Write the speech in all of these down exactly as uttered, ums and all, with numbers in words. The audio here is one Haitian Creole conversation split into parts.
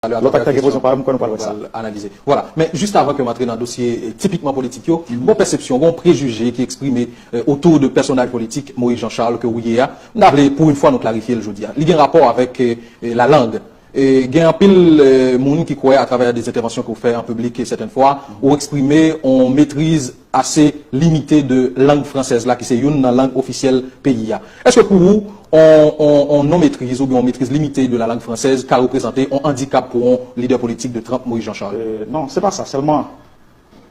Lòt aktè gen pozisyon parèy, m kwè nou pral wè sa. Analize. Vwala. Men jis avan ke m antre nan dosye eh, tipikman politik yo, bon pèsepsyon, bon prejije ki eksprime eh, otou de pèsonaj politik Moïse Jean Charles ke ou ye a. M ta vle pou yon fwa nou klarifye l jodi a. Li gen rapò avèk eh, eh, lalang. E gen anpil eh, moun ki kwè atravè de entèvansyon ke w fè an piblik sètèn fwa, ou eksprime yon metriz ase limite de lang fransèz la ki se youn nan lang ofisyèl peyi a. Èske pou ou, yon, yon, yon non metriz oubyen yon metriz limite de la langue française ka reprezante yon andikap pou yon lidè politik de tremp Moïse Jean Charles? Euh, non, se pa sa sèlman.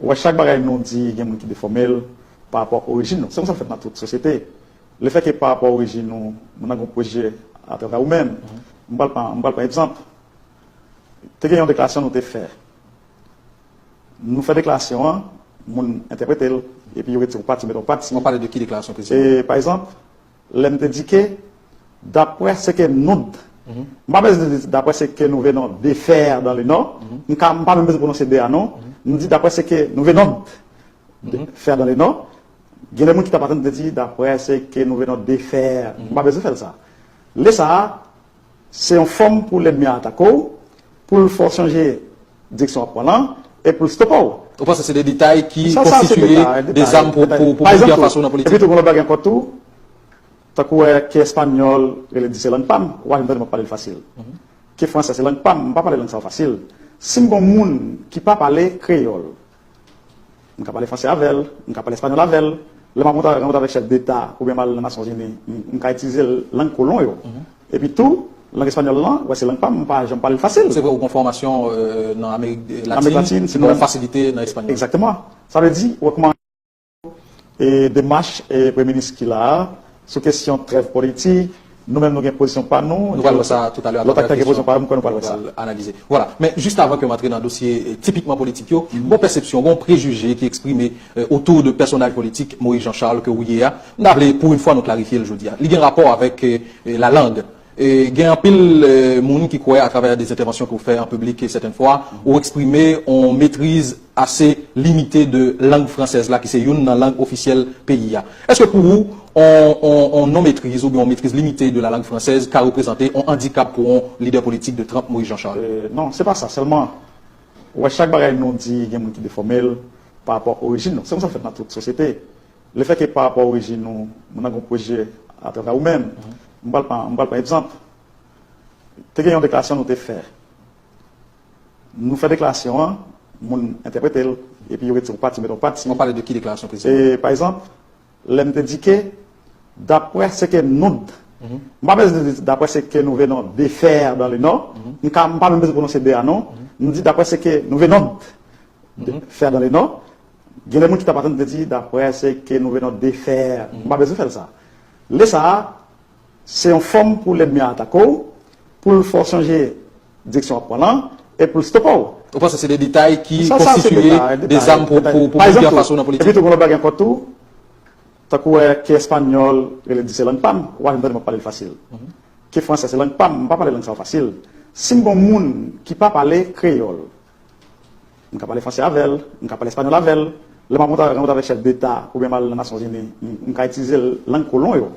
Ou wè, chak bagay nou di, gen moun ki defòme l pa rapò orijin nou. Se konsa l fèt nan tout sosyete. Lefètke pa rapò orijin nou, moun nan gen yon pwojè atravè ou menm. M pral pran, m pral pran egzanp. Te gen yon deklarasyon nou te fè. Nou fè deklarasyon an, moun entèprete l, epi yo retire yon pati, mete yon pati. Ou pale de ki deklarasyon presizeman? E, pa egzanp, lè m te di ke, d'après ce que nous, m pa bezwen di d'après ce que nous venons de faire dans le Nord, m ka, m pa menm bezwen pwononse de a non, m di d'après ce que nous venons de faire dans le Nord, gen de moun ki t ap atann te di d'après ce que nous venons de faire, m pa bezwen fè l sa. Lè sa a, se yon fòm pou lènmi a atake w, pou l fè w chanje direksyon w ap pran lan, e pou l stope w. Ou panse se de detay ki konstitiye de zam pou, pou, pou mobilize fason nan politik? Epi tou, gen lòt bagay ankò tou, tankou wè, ke espanyòl rele di se lang pa m, w a janm tande m ap pale l fasil. Ke fransè se lang pa m, m pa pale lang sa yo fasil. Si m gen yon moun ki pa pale kreyòl, m ka pale fransè avè l, m ka pale espanyòl avè l. Lè m ap rankontre avèk chèf deta oubyen m al nan Nasyonzini, m, m ka itilize lang kolon yo. Epi tou, lang espanyòl lan, wè se lang pa m, m pa janm pale l fasil. Se vre, ou gen fòmasyon euh, nan Amerik Latin, Amerik Latin, se nou yon fasilite nan espanyòl. Egzakteman. Sa vle di, ou wè kòman e demach e premye minis ki la a, sou kesyon trèv politik, nou menm nou gen pozisyon pa nou. Nou pral wè sa toutalè. Lòt aktè gen pozisyon pa yo, m kwè nou pral wè sa. Analize. Vwala. Men jis avan ke m antre nan dosye eh, tipikman politik yo, bon pèsepsyon, bon prejije ki eksprime eh, otou de pèsonaj politik Moïse Jean Charles ke ou ye a. M ta vle pou yon fwa nou klarifye l jodi a. Li gen rapò avèk eh, eh, lalang. E gen anpil eh, moun ki kwè atravè de entèvansyon ke w fè an piblik sètèn fwa, ou eksprime yon metriz ase limite de lang fransèz la ki se youn nan lang ofisyèl peyi a. Èske pou ou, yon, yon, yon non metriz oubyen yon metriz limite de la langue française ka reprezante yon andikap pou yon lidè politik de tremp Moïse Jean Charles? Euh, non, se pa sa sèlman. Ou wè, chak bagay nou di, gen moun ki defòme l pa rapò orijin nou. Se konsa l fèt nan tout sosyete. Lefètke pa rapò orijin nou, moun nan gen yon pwojè atravè ou menm. M pral pran, m pral pran egzanp. Te gen yon deklarasyon nou te fè. Nou fè deklarasyon an, moun entèprete l, epi yo retire yon pati, mete yon pati. Ou pale de ki deklarasyon presizeman? E, pa egzanp, lè m te di ke, d'après ce que nous, m pa bezwen di d'après ce que nous venons de faire dans le Nord, m ka, m pa menm bezwen pwononse de a non, m di d'après ce que nous venons de faire dans le Nord, gen de moun ki t ap atann te di d'après ce que nous venons de faire, m pa bezwen fè l sa. Lè sa a, se yon fòm pou lènmi a atake w, pou l fè w chanje direksyon w ap pran lan, e pou l stope w. Ou panse se de detay ki konstitiye de zam pou, pou, pou mobilize fason nan politik? Epi tou, gen lòt bagay ankò tou, tankou wè, ke espanyòl rele di se lang pa m, w a janm tande m ap pale l fasil. Ke fransè se lang pa m, m pa pale lang sa yo fasil. Si m gen yon moun ki pa pale kreyòl, m ka pale fransè avè l, m ka pale espanyòl avè l. Lè m ap rankontre, rankontre avèk chèf deta oubyen m al nan Nasyonzini, m, m ka itilize lang kolon yo.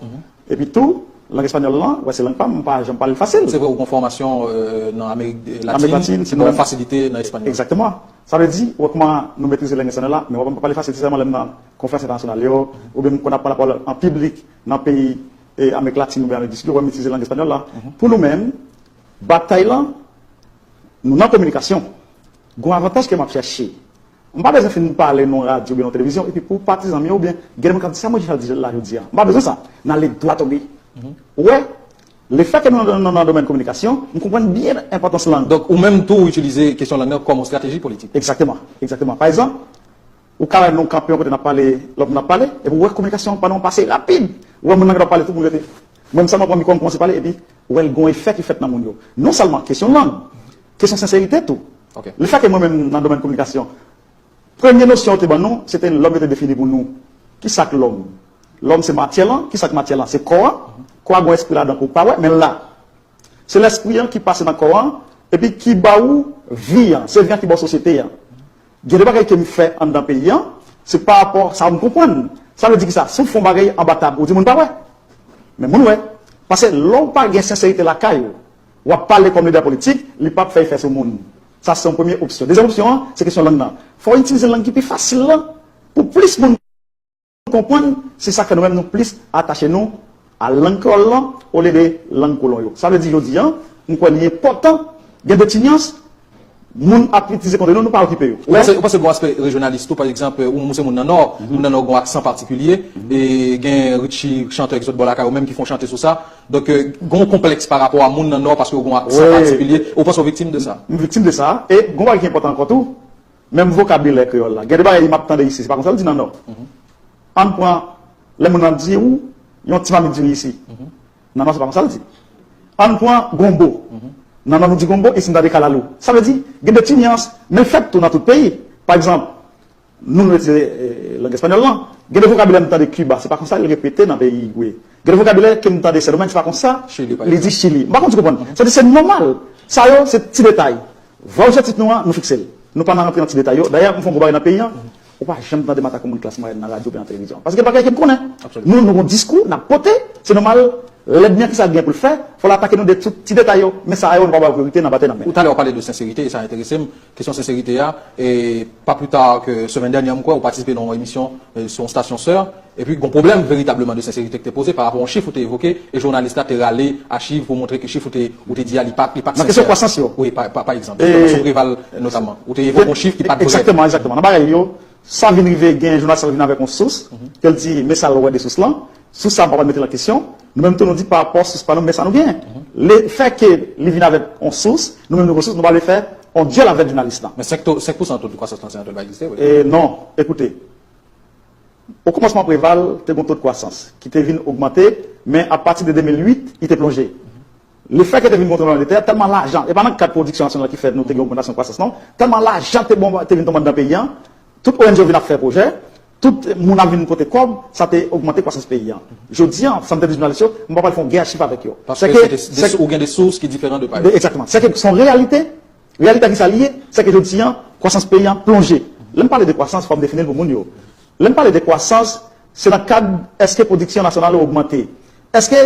Epi tou, lang espanyòl lan, wè se lang pa m, m pa janm pale l fasil. Se vre, ou gen fòmasyon euh, nan Amerik Latin, Amerik Latin, se nou yon fasilite nan espanyòl. Egzakteman. Sa vle di, ou wè kòman nou metrize lang espanyòl la, men w ap pale fasil, se sèlman lè m nan konferans entènasyonal yo, oubyen m konn ap pran lapawòl an piblik nan peyi e, Amerik Latin oubyen Amerik di Sid, ou wè m itilize lang espanyòl la. Pou nou menm, batay lan, nou nan kominikasyon. Gon avantaj ke m ap chèche. M pa bezwen fin pale nan radyo oubyen nan televizyon, epi pou patizan m yo, oubyen gen de moun k ap di sa Moïse Jean Charles di la jodi a. M pa bezwen sa. M ale dwat o bi. Ou wè, lefètke nou nan, nan, nan domèn kominikasyon, m konprann byen enpòtans lang. Donk, ou menm tou, ou itilize kesyon lang nan kòm yon estrateji politik? Egzakteman, egzakteman. Pa egzanp, ou ka wè nou kanpe yon kote n ap pale, lòt moun ap pale, epi ou wè kominikasyon pandan w pase rapid. Ou wè moun nan gentan ap pale, tout moun rete. Mwen menm sèlman pran mikwo, m kòmanse pale, epi ou wè l gen yon efè ki fèt nan moun yo. Non sèlman kesyon lang, kesyon senserite tou. Lefètke mwen menm nan domèn kominikasyon, premye nosyon yo te ban nou, se te lòm yo te defini pou nou. Kisa k lòm? Lòm se matyè lan, kisa k matyè lan? Se kò a. Kò a gen yon espri ladan ke w pa wè, men l la. Se lèspri an ki pase nan kò an, epi ki ba ou vi an. Se vi an ki ba w sosyete an. Gen de bagay ke m fè anndan peyi an, se pa rapò sa m konprann. Sa vle di kisa? Si w fè yon bagay anba tab, ou di moun pa wè. Men moun wè. Paske lè w pa gen senserite lakay ou, w ap pale kòm lidè politik, li p ap fè efè sou moun. Sa se yon premye opsyon. Dezyèm opsyon an, se kesyon lang nan. Fò w itilize lang ki pi fasil lan pou plis moun konprann, se sa k fè nou menm nou plis atache nou a lang kreyòl lan olye de lang kolon yo. Sa vle di jodi an, m kwè li enpòtan gen de ti nyans, moun ap itilize kont nou, nou pa okipe yo. Ou panse, ou panse gen yon aspè rejyonalis tou, pa egzanp, ou, ou se moun nan Nò, moun nan Nò gen yon aksan patikilye, e gen Richie, chantè ki sot bò lakay ou menm ki fè yon chante sou sa. Donk, euh, gen yon konplèks pa rapò a moun nan Nò paske yo gen yon aksan patikilye. Ou panse w viktim de sa? M viktim de sa. E gen yon bagay ki enpòtan ankò tou, menm vokabilè kreyòl la. Gen de bagay m ap tande isi, se pa konsa l di nan Nò. Ann pran, lè moun nan di ou, yon ti mamit diri isi. Nan Nò, se pa konsa l di. Ann pran gonbo. Nan Nò, nou di gonbo, isi n tande kalalou. Sa vle di, gen de ti nyans, men l fèt tou nan tout peyi. Pa egzanp, nou, nou itilize, eh, lang espanyòl lan. Gen de vokabilè m tande Kiba, se pa konsa l repete nan peyi Igwe. Gen de vokabilè ke m tande Sendomeng, se pa konsa li di Chili. M pa konn si w konprann. Sa di se nòmal. Sa yo, se ti detay. Vwa ou sou tit nou an, nou fikse l. Nou pa nan rantre nan ti detay yo. Dayè, m fè yon gwo bagay nan peyi an. Ou pa janm tande m atake yon moun klas mwayèn nan radyo oubyen nan televizyon. Paske bagay ke m konnen. Nou, nou gon diskou, n ap pote. Se nòmal, lènmi an, kisa l gen pou l fè? Fò l atake nou de tout ti detay yo. Men sa yo, nou pa ba yo priyorite nan batay n ap mennen. Ou talè w pale de senserite, e sa enterese m. Kesyon senserite a, e pa pli ta ke semèn dènyè, m kwè, ou patisipe nan yon emisyon, e, sou yon stasyon sè. Epi, gon pwoblèm veritableman de senserite ki te poze pa rapò a yon chif ou te evoke, e jounalis la te rale achiv pou montre ke chif ou te, ou te di a, li pa, li pa t sensè. Nan kesyon kwasans yo. Wi, pa, pa, pa egzanp. Sou Preval, notaman. Ou te evoke yon chif ki pa t vrè. Egzakteman, egzakteman. Nan bagay yo, sa vin rive, gen jounalis la vin avèk yon sous, ke l di, men sa l wè de sous lan. Sous sa, m pa pral mete l an kesyon. Nou menm tou, nou di pa rapò sous pa nou, men sa nou genyen. Le fè ke li vin avèk yon sous, nou menm nou gon sous, nou pa vle fè yon dyòl avèk jounalis lan. Men senk to, senk pousan to de kwasans lan, se yon twèl pa egziste, wi. E non, ekoute. O kòmansman Preval te gen yon to de kwasans ki te vin ogmante, men apati de de mil uit, li te plonje. Lefètke te vin gon tranblemanntè, tèlman lajan, e pa nan kad pwodiksyon nasyonal ki fè nou te gen ogmantasyon kwasans non, tèlman lajan te bon, te vin tonbe anndan peyi an, tout O N G yo vin ap fè pwojè, tout moun ap vin pote kòb, sa te ogmante kwasans peyi an. Jodi an, sa m te di jounalis yo, m pa pral fè yon gè chif avèk yo. Paske se ke, se de, se ke ou gen de sous ki diferan de pa yo. Egzakteman. Se ke se yon reyalite, Reyalite a ki sa li ye, se ke jodi an, kwasans peyi an plonje. Lè m pale de kwasans, fò m defini l pou moun yo. Lè m pale de kwasans, se nan kad èske pwodiksyon nasyonal yo ogmante? Èske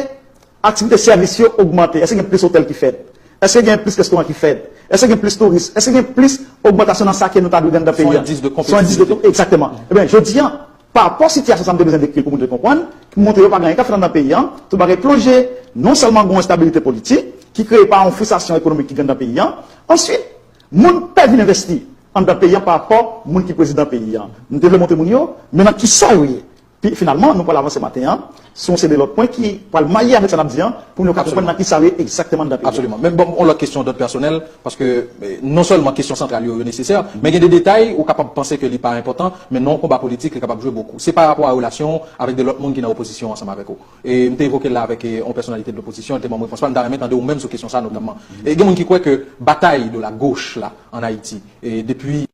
aktivite sèvis yo ogmante? Èske gen plis otèl ki fèt? Èske gen plis restoran ki fèt? Èske gen plis touris? Èske gen plis ogmantasyon nan sa ke nou ta dwe gen anndan peyi an? Se yon endis de konpetisivite. Se yon endis de konpetisivite, egzakteman. Ebyen, jodi an, Pa rapò sitiyasyon sa m te bezwen dekri l pou moun te konprann, ki montre yo pa gen anyen k ap fèt anndan peyi an, tout bagay plonje, non sèlman gen yon enstabilite politik ki kreye pa yon fristrasyon ekonomik ki gen anndan peyi an, answit, moun pè vin envesti anndan peyi an pa rapò moun ki prezidan peyi an. M te vle montre moun yo, men nan kisa yo ye. Pi finalman, nou pral avanse maten an, sou yon seri de lòt pwen ki pral marye avèk sa n ap di an, pou moun yo ka konprann nan kisa yo ye egzakteman anndan peyi an. Absoliman. Men bon, yon lòt kesyon dòd pèsonèl, Paske, eh, non sèlman kesyon santral yo, yo nesesè, men gen de detay ou kapab panse ke li pa enpòtan, men nan yon konba politik, li kapab jwe bokou. Se pa rapò a relasyon w avèk de lòt moun ki nan opozisyon ansanm avèk ou. E m te evoke l la avèk, eh, yon pèsonalite de lopozisyon, li te ban m repons pa l, m ta renmen tande ou menm sou kesyon sa notamman. E gen moun ki kwè ke batay de la gauche la, an Ayiti, e depi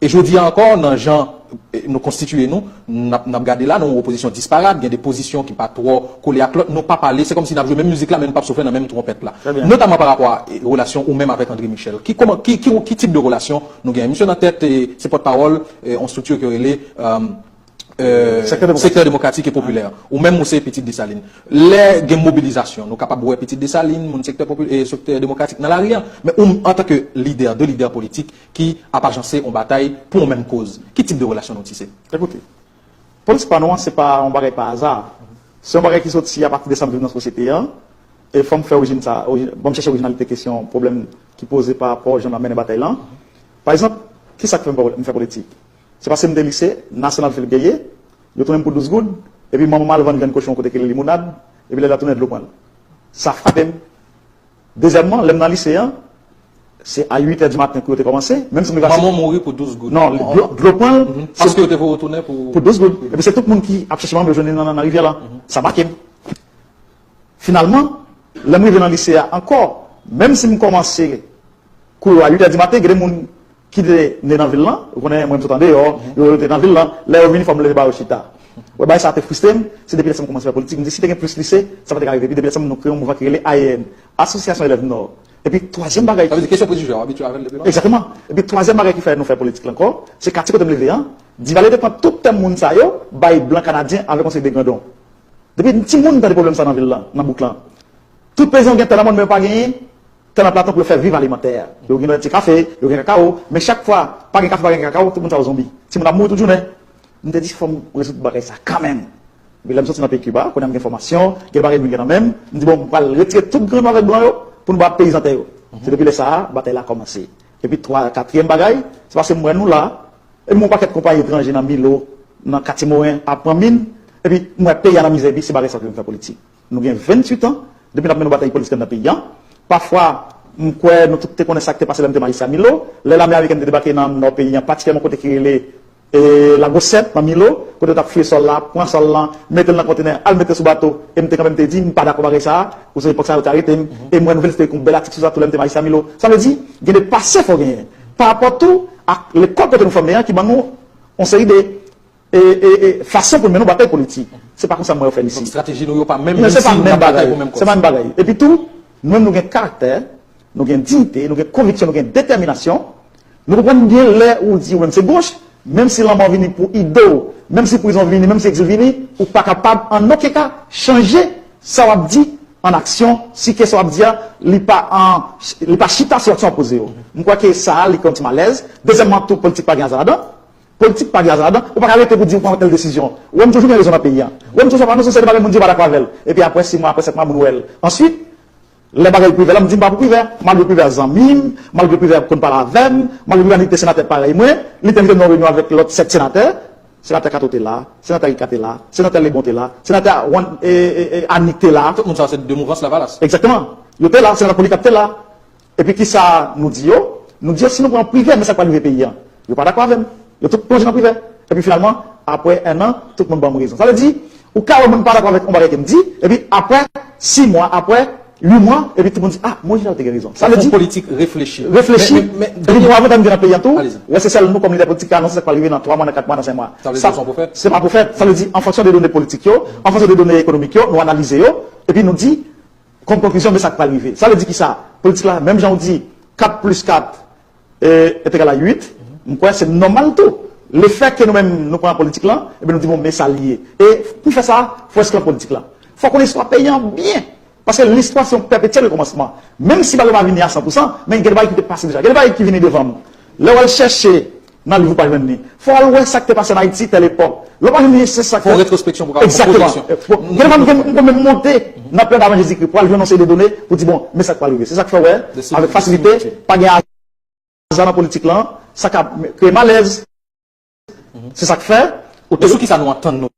E jodi a ankò, nan jan, eh, nou konstitiye nou, n ap, n ap gade la, nan yon opozisyon disparat, gen de pozisyon ki pa twò kole ak lòt, nou pa pale, se kòmsi n ap jwe menm mizik la, men nou p ap soufle nan menm twonpèt la. Notaman pa rapò a, eh, relasyon ou menm avèk André Michel. Ki, kòman, ki, ki, ki tip de relasyon nou gen? Misye nan tèt, eh, se pòtpawòl, eh, yon estrikti ke yo rele, eh, eh, Sektè Demokratik. Sektè Demokratik e Popilè. Ou menm, ou se pitit Desalin. Lè gen mobilizasyon, nou kapab wè pitit Desalin, moun sektè popi-, eh, sektè demokratik nan lari a. Men ou, antanke lidè, de lidè politik, ki ap ajanse yon batay pou yon menm koz. Ki tip de relasyon nou tise? Ekoute, politik pa nou an, se pa yon bagay pa aza. Se yon bagay ki soti apati de sa m viv nan sosyete an. E fò m fè orijin sa, orijin, bon, m chèche orijinalite kesyon, pwoblèm ki poze pa rapò jan n ap mennen batay lan. Pa egzanp, ki sa k fè m fè, m fè politik? Se paske m te lise, Nasyonal Philippe Guerrier, yo tounen m pou douz goud, epi manman m al vann grenn kochon kote ki rele Limonad, epi lè l ap tounen dlo pran l. Sa frape m. Dezyèmman, lè m nan lise an, se a uit è di maten kou yo te kòmanse, menm si m rive a... Manman w mouri pou douz goud. Non, dlo, dlo pran l, se paske yo te voye w tounen pou... Pou douz goud. Epi se tout moun ki ap chèche manman m yo jwenn li nan, nan, nan rivyè la. Sa make m. Finalman, lè m rive nan lise a ankò, menm si m kòmanse kou yo a uit è di maten, gen de moun ki te ne nan vil lan, ou konnen mwen m sot andeyò, yo, yo te nan vil lan, lè yo vini fò m leve ba yo chita. Wè, bagay sa te fristre m, se depi lè sa m kòmanse fè politik, m di si te gen plis lise, sa pa te ka rive, epi depi lè sa m nou kreye yon mouvman ki rele A E N, Asosyasyon Elèv Nò. Epi twazyèm bagay... Sa vle di kesyon prejije a w abitye avè l depi lontan? Egzakteman. Epi twazyèm bagay ki fè nou fè politik la ankò, se katye kote m leve an, Divalye te pran tout tèm moun sa yo, bay blan kanadyen avèk yon seri de grandon. Depi m timoun m tande pwoblèm sa nan vil lan, nan bouk lan. Tout peyizan yo gen tè nan mòn, men yo pa genyen tè nan plato pou yo fè viv alimantè. Yo gen ti kafe, yo gen kakao, men chak fwa pa gen kafe, pa gen kakao, tout moun sa yo zonbi. Timoun ap mouri tout jounen. M te di fò m rezoud bagay sa kanmenm. Epi lè m soti nan peyi Kiba, kounye a m gen fòmasyon, gen bagay m gen nan men m, m di bon, m pral retire tout grenn avèk blan yo pou nou ba peyizan tè yo. Se depi lè sa a, batay la kòmanse. Epi twa, katriyèm bagay, se paske m wè nou la, epi m wè yon pakèt konpayi etranje nan Milo, nan Katye Moren ap pran min, epi m wè peyi a nan mizè, epi se bagay sa yo ki vin fè politik. Nou gen venntuit an, depi n ap mennen yon batay politik anndan peyi a. Pafwa, m kwè nou tout te konnen sa k te pase lè m te majistra Milo, lè lame amerikèn te debake nan nò peyi a, patikilyèman kote ki rele e, Lagosèt, nan Milo, kote yo t ap fouye sòl la, pran sòl lan, mete l nan kontenè, al mete sou bato, e m te kanmenm te di, m pa dakò bagay sa a, kouzwen epòk sa a yo te arete m, e m wè Nouvèl Istorik yon bèl atik sou sa tou lè m te majistra Milo. Sa vle di, gen de pase fò w genyen. Pa rapò tou ak lekòl kote nou fòme an ki ban nou yon seri de e, e, e, fason pou n mennen yon batay politik. Se pa konsa m wè yo fè l isi. Donk, estrateji nou yo pa menm, menm si n ap batay pou menm kòz. Se pa menm bagay. Epi tou, nou menm nou gen karaktè, nou gen diyite, nou gen konviksyon, nou gen detèminasyon. Nou konprann byen lè ou di ou menm se goch, menm si lanmò vini pou ide w, menm si prizon vini, menm si egzil vini, ou pa kapab an okenn ka chanje sa w ap di an aksyon, si ke sa w ap di a, li pa an, li pa chita sou aksyon w ap poze yo. M kwè ke sa a, li kreye yon ti malèz. Dezyèmman tou, politik pa gen aza ladan. Politik pa gen aza ladan. Ou pa ka rete pou di ou pran tèl desizyon. Ou wè m toujou gen rezon nan peyi a. Ou wè m toujou ap anonse yon seri de bagay, moun di yo pa dakò avè l. Epi apre sis mwa, apre sèt mwa, moun wè l. Answit, lè bagay Privè la, m di m pa pou Privè. Malgre Privè zanmi m, malgre Privè konn pale avè m, malgre Privè li te senatè parèy mwen, li te envite m nan yon reyinyon avèk lòt sèt senatè. Senatè Kato te la, senatè Rika te la, senatè Lebon te la, senatè Wan, e, e, e, Anik te la. Tout moun sa se de mouvans Lavalas. Egzakteman. Yo te la, senatè Polikap te la. Epi kisa nou di yo? Nou di yo si nou pran Privè, men sa k pral rive peyi a. Yo pa dakò avè m. Yo tout plonje nan Privè. Epi finalman, apre en an, tout moun ban m rezon. Sa vle di, ou ka wè moun pa dakò avèk yon bagay ke m di, epi apre sis mwa, apre uit mwa, epi tout moun di, ah, Moyiz Jacques te gen rezon. Sa vle di, politik reflechi. Reflechi. Men, men, men, epi bon, avantaj m gen nan peyi a tou, wè se sèl nou kòm lidè politik ki anonse sa k pral rive nan twa mwa, nan kat mwa, nan senk mwa. Sa vle di se yon pwofèt? Se pa pwofèt. Sa vle di, an fonksyon de done politik yo, an fonksyon de done ekonomik yo, nou analize yo, epi nou di, kòm konklizyon, men sa k pral rive. Sa vle di kisa? Politik la, menm jan w di, kat plis kat, e, est égal à huit, m kwè se nòmal tou. Lefètke nou menm, nou pran politik lan, ebyen nou di, bon, men sa l ye. E pou fè sa, fò esklan politik la. Fò konnen istwa peyi an byen. Paske listwa se yon pèpetyèl rekòmansman. Menm si bagay yo pa vini a san pou san, men gen de bagay ki te pase deja. Gen de bagay ki vini devan m. Lè w al chèche nan liv ou pa jwenn li. Fò w al wè sa k te pase ann Ayiti tèl epòk. Lè w pa jwenn li, se sa k fè. Fò retwospeksyon pou ka fè pwojeksyon. Egzakteman. Gen de fwa m gen, m konn menm monte nan pèryòd avan Jezikri pou al jwenn yon seri de done pou di, bon, men sa k pral rive. Se sa k fè w wè, avèk fasilite, pa gen aza nan politik lan, sa ka kreye malèz. Se sa k fè, ou te... Men sou kisa nou antann nou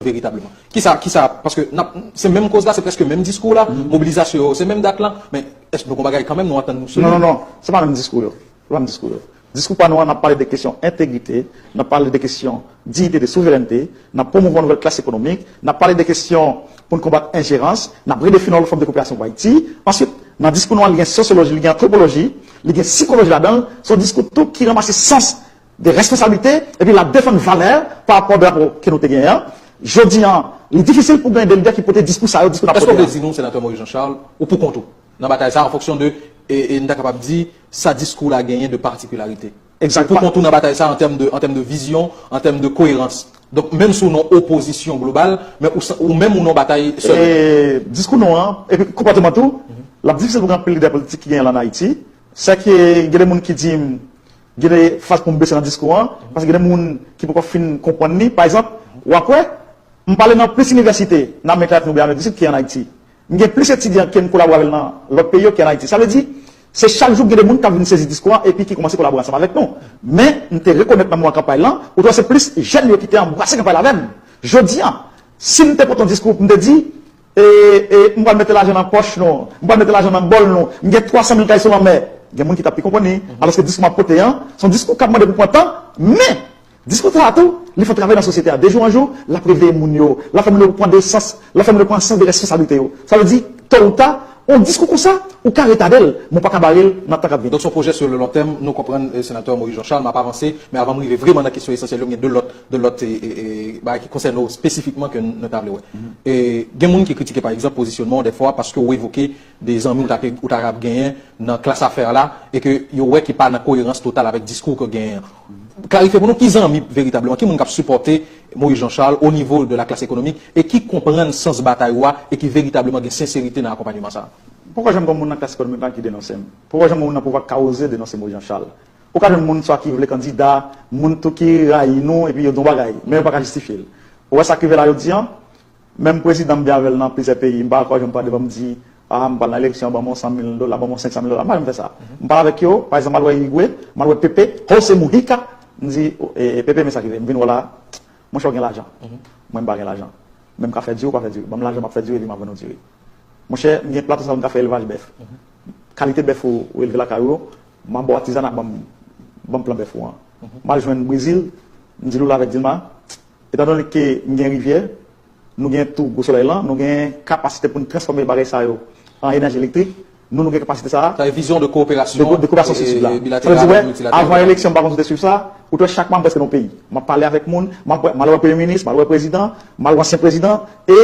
veritableman? Kisa, kisa, paske n ap, se menm koz la, se prèske menm diskou la, mobilizasyon yo, se menm dat lan, men èske nou gon bagay kanmenm nou antann nou sou li? Non, non, non, se pa menm diskou yo. Se pa menm diskou yo. Diskou pa nou an, n ap pale de kesyon entegrite, n ap pale de kesyon diyite, de souverènte, n ap pwomouvwa yon nouvèl klas ekonomik, n ap pale de kesyon pou n konbat enjerans, n ap redefini yon lòt fòm de koperasyon pou Ayiti. Answit, nan diskou nou an, li gen sosyoloji, li gen antwopoloji, li gen sikoloji ladan l. Se yon diskou tou ki ranmase sans de responsablite, epi l ap defann valè pa rapò drapo ke nou te genyen an. Jodi an, li difisil pou genyen de lidè ki pote diskou sa yo, diskou n ap pote a. Èske w vle di nou, Senatè Moïse Jean Charles, ou pou kont ou nan batay sa, an fonksyon de, e, e, n ta kapab di, sa diskou la genyen de patikilarite? Egzakteman. Ou pou kont ou nan batay sa an tèm de, an tèm de vizyon, an tèm de koerans? Donk, menm si w nan opozisyon global, men ou, ou menm ou nan batay sèl. E, diskou nou an, epi konpòteman tou, l ap difisil pou gen anpil lidè politik ki genyen la ann Ayiti. Sèke gen de moun ki di m, gen de faz pou m bese nan diskou an, paske gen de moun ki poko fin konprann li. Pa egzanp, w ap wè, m pale nan plis inivèsite nan Amerik Latin oubyen Amerik di Sid ki ann Ayiti. M gen plis etidyan ke m kolabore avè l nan lòt peyi yo ki ann Ayiti. Sa vle di, se chak jou gen de moun k ap vin sezi diskou an epi ki kòmanse kolabore ansanm avèk nou. Men, m te rekonèt nan moman kanpay lan, ou t wè se plis jèn yo ki te anbrase kanpay la avè m. Jodi an, si m te pote yon diskou pou m te di, e, e, m pral mete lajan nan pòch nou, m pral mete lajan nan bòl nou, m gen twa san mil kay sou lanmè, gen moun ki t ap pi konprann li, alòske diskou m ap pote an, se yon diskou k ap mande pou pran tan, men diskou sa a tou, li fè yon travay nan sosyete a. De jou an jou, l ap reveye moun yo, l ap fè moun yo pran de sans, l ap fè moun yo pran sans de responsablite yo. Sa vle di, to ou ta, yon diskou konsa, ou ka retade l, men w pa ka bare l nan tan k ap vini. Donk, se yon pwojè sur le long terme, nou konprann, e, Senatè Moïse Jean Charles, m ap avanse, men avan m rive vrèman nan kesyon esansyèl yo, m gen de lòt, de lòt, e, e, e, bagay ki konsène w espesifikman ke nou ta vle wè. E, gen moun ki kritike, pa egzanp, pozisyonman w dèfwa paske w evoke de zanmi w ta, ou ta ap genyen nan klas afè la, e ke yo wè ki pa nan koerans total avèk diskou ke w genyen an. Klarifye pou nou ki zanmi veritableman, ki moun k ap sipòte Moïse Jean Charles o nivo de la klas ekonomik e ki konprann sans batay ou a e ki veritableman gen senserite nan akonpanyman sa a. Poko janm gen moun nan klas ekonomik la ki denonse m. Poko janm gen moun nan pouvwa k ka oze denonse Moïse Jean Charles. Ou ka jwenn moun swa ki vle kandida, moun tou ki rayi nou epi yo di yon bagay, men yo pa ka jistifye l. Ou wè sa k rive la jodi an? Menm prezidan m byen avè l nan plizyè peyi, m pa kwè jwenn pale devan m di, ah, m pral nan eleksyon, ban m yon san mil dola, ban m yon senk san mil dola. M pa janm fè sa. M pale avèk yo, pa egzanp, m al wè Igwe, m al wè Pepe, Jose Mujica, m di, e, e, Pepe, men sa k rive, m vin wè w la, monchè, w gen lajan. Mwen, m pa gen lajan. Men m ka fè diri, ou ka fè diri. Ban m lajan, m ap fè diri, epi m ap vann ou diri. Monchè, m gen plato sa m ka fè elvaj bèf. Kalite bèf ou, ou elve lakay ou yo, m ap ba w atizana, ban m, ban m plan bèf ou an. M al jwenn Brezil, m di Lula avèk Dilma, etandone ke m gen rivyè, nou gen tou gwo solèy lan, nou gen kapasite pou n transfòme bagay sa yo an enèji elektrik, nou, nou gen kapasite sa a. Sa vizyon de kowoperasyon, de, de kowoperasyon sou sid la. Sa vle di, wè, avan eleksyon, m pa konn si w te swiv sa, ou te wè chak mwa m prèske nan yon peyi. M ap pale avèk moun, m ap wè, m al wè premye minis, m al wè prezidan, m al wè ansyen prezidan, e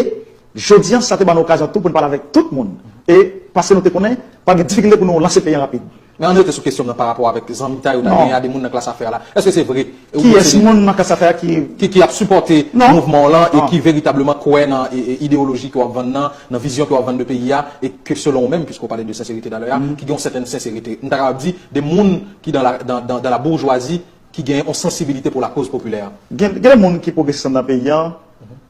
jodi an, sa te ban nou okazyon tou pou n pale avèk tout moun. E paske nou te konnen, pa gen difikilte pou nou lanse peyi an rapid. Men ann rete sou kesyon m nan pa rapò avèk zanmitay ou ta genyen a de moun nan klas afè a la. Èske se vre? Kiyès moun nan klas afè a ki, ki, ki ap sipòte mouvman w lan e ki veritableman kwè nan e, e, ideoloji ke w ap vann nan, nan vizyon ke w ap vann de peyi a, e ke selon ou menm, piske w pale de senserite talè a, ki gen yon sètèn senserite. M ta kapab di, de moun ki dans la, dans, dans, dans la bourgeoisie, ki gen yon sansibilite pou lakoz popilè. Gen, gen de moun ki pwogresis anndan peyi an,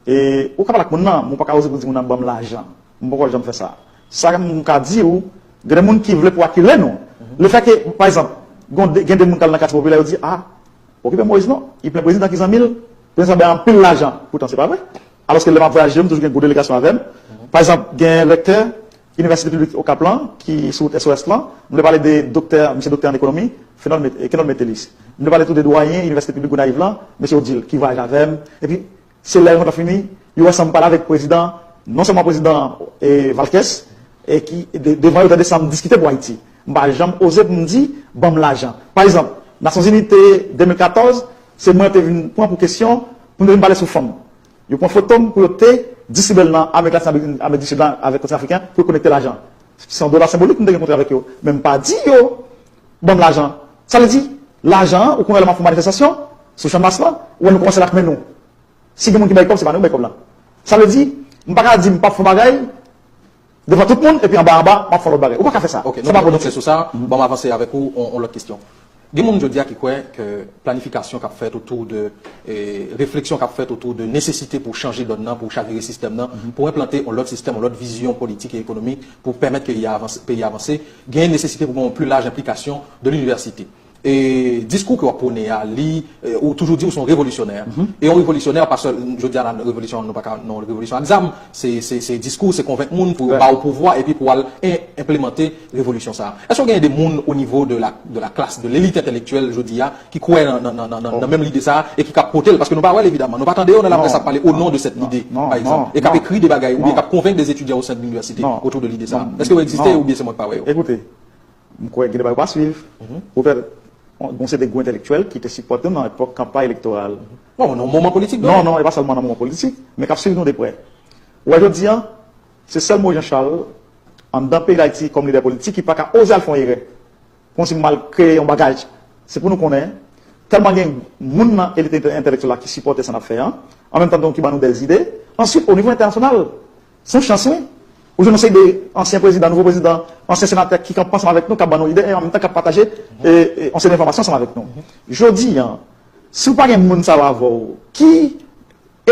e ou ka pale ak moun nan, men ou pa ka oze pou di moun nan ban m lajan. M poko janm fè sa. Sa m ka di w, gen de moun ki vle pou akile nou. Lefètke, pa egzanp, gen de, gen de moun k al nan katye popilè, yo di, ah, okipe Moïse non, li plen prezidan ki zanmi l, prezidan bay anpil lajan. Poutan, se pa vre. Alòske lè m ap vwayaje, m toujou gen gwo delegasyon avè m. Pa egzanp, gen rektè Inivèsite Piblik Okap lan, ki sou wout S O S lan. M vle pale de doktè, misye doktè an ekonomi, Fenol Met-, Kenol Metelis. M vle pale tou de dwayen Inivèsite Piblik Gonayiv lan, mesye Odile, ki vwayaje avè m. Epi, se lè rankont lan fini, yo wè sa m pale avèk prezidan, non sèlman prezidan, e, Valkès, e ki, de, devan yo tande sa m diskite pou Ayiti. M pa janm oze pou m di, ban m lajan. Pa egzanp, Nasyonzini te de mil katòz, se mwen yo te vin pran pou kesyon, pou m te vin pale sou fanm. Yo pran foto m pou yo te distribye l nan Amerik Latin, Amerik di Sid la, avèk kontinan afriken, pou yo kolekte lajan. Se yon dola senbolik m te gen kontre avèk yo. Men m pa di yo, ban m lajan. Sa vle di, lajan an, ou konnen lè m ap fè yon manifestasyon, sou Chanmas lan, ou wè nou kòmanse l ak men nou. Si gen moun ki bay kòb, se pa nou ki bay kòb la. Sa vle di, m pa ka di m p ap fè yon bagay devan tout moun, epi anba anba, m ap fè yon lòt bagay. Ou pa ka fè sa. Ok, sa pa politik. Sou sa, ban m avanse avèk ou, on, on lòt kesyon. Gen moun jodi a ki kwè ke planifikasyon k ap fèt otou de, e, refleksyon k ap fèt otou de nesesite pou chanje dòn nan, pou chavire sistèm nan, pou enplante yon lòt sistèm, yon lòt vizyon politik e ekonomik pou pèmèt ke peyi a avanse, peyi a avanse, gen nesesite pou gen yon pli laj enplikasyon de linivèsite. E diskou ke w ap pwone a, li, e, ou toujou di ou se yon revolisyonè. E yon revolisyonè, pa sèl, jodi a la, revolisyon, nou pa ka, non, revolisyon ak zam, se, se, se diskou, se konvenk moun pou yo ba w pouvwa epi pou w al en-, enplemante revolisyon sa a. Èske w genyen de moun o nivo de la, de la classe, de l'élite intellectuelle, jodi a, ki kwè nan, nan, nan, nan, nan, nan menm lide sa a e ki ka pote l? Paske nou pa wè l, evidaman. Nou pa tande yo nan laprès ap pale o non de cette idée, pa egzanp. E k ap ekri de bagay, oubyen k ap konvenk de etidyan o sen de linivèsite otou de lide sa a. Èske yo egziste oubyen se mwen k pa wè yo? Ekoute, M kwè gen de bagay ou pa swiv. Ou fè, bon, se de gwo entèlektyèl ki te sipòte m nan epòk kanpay elektoral. Bon, nan moman politik, non, non, e pa sèlman nan moman politik, men k ap swiv nou de prè. Ou wè jodi a, se sèl Moïse Jean Charles, anndan peyi Dayiti, kòm lidè politik, ki pa ka oze al fè yon erè. Kòmsi m al kreye yon bagay. Se pou nou konnen, tèlman gen moun nan elit entè-, entèlektyèl la ki sipòte sa n ap fè an, an menm tan ki ban nou dèzide, answit, o nivo entènasyonal, se yon chans, wi. Ou jwenn yon seri de ansyen prezidan, nouvo prezidan, ansyen senatè ki kanpe ansanm avèk nou, k ap ban nou ide, e an menm tan k ap pataje, e, e, yon seri de enfòmasyon ansanm avèk nou. Jodi a, si w pa gen moun sa yo avè w, ki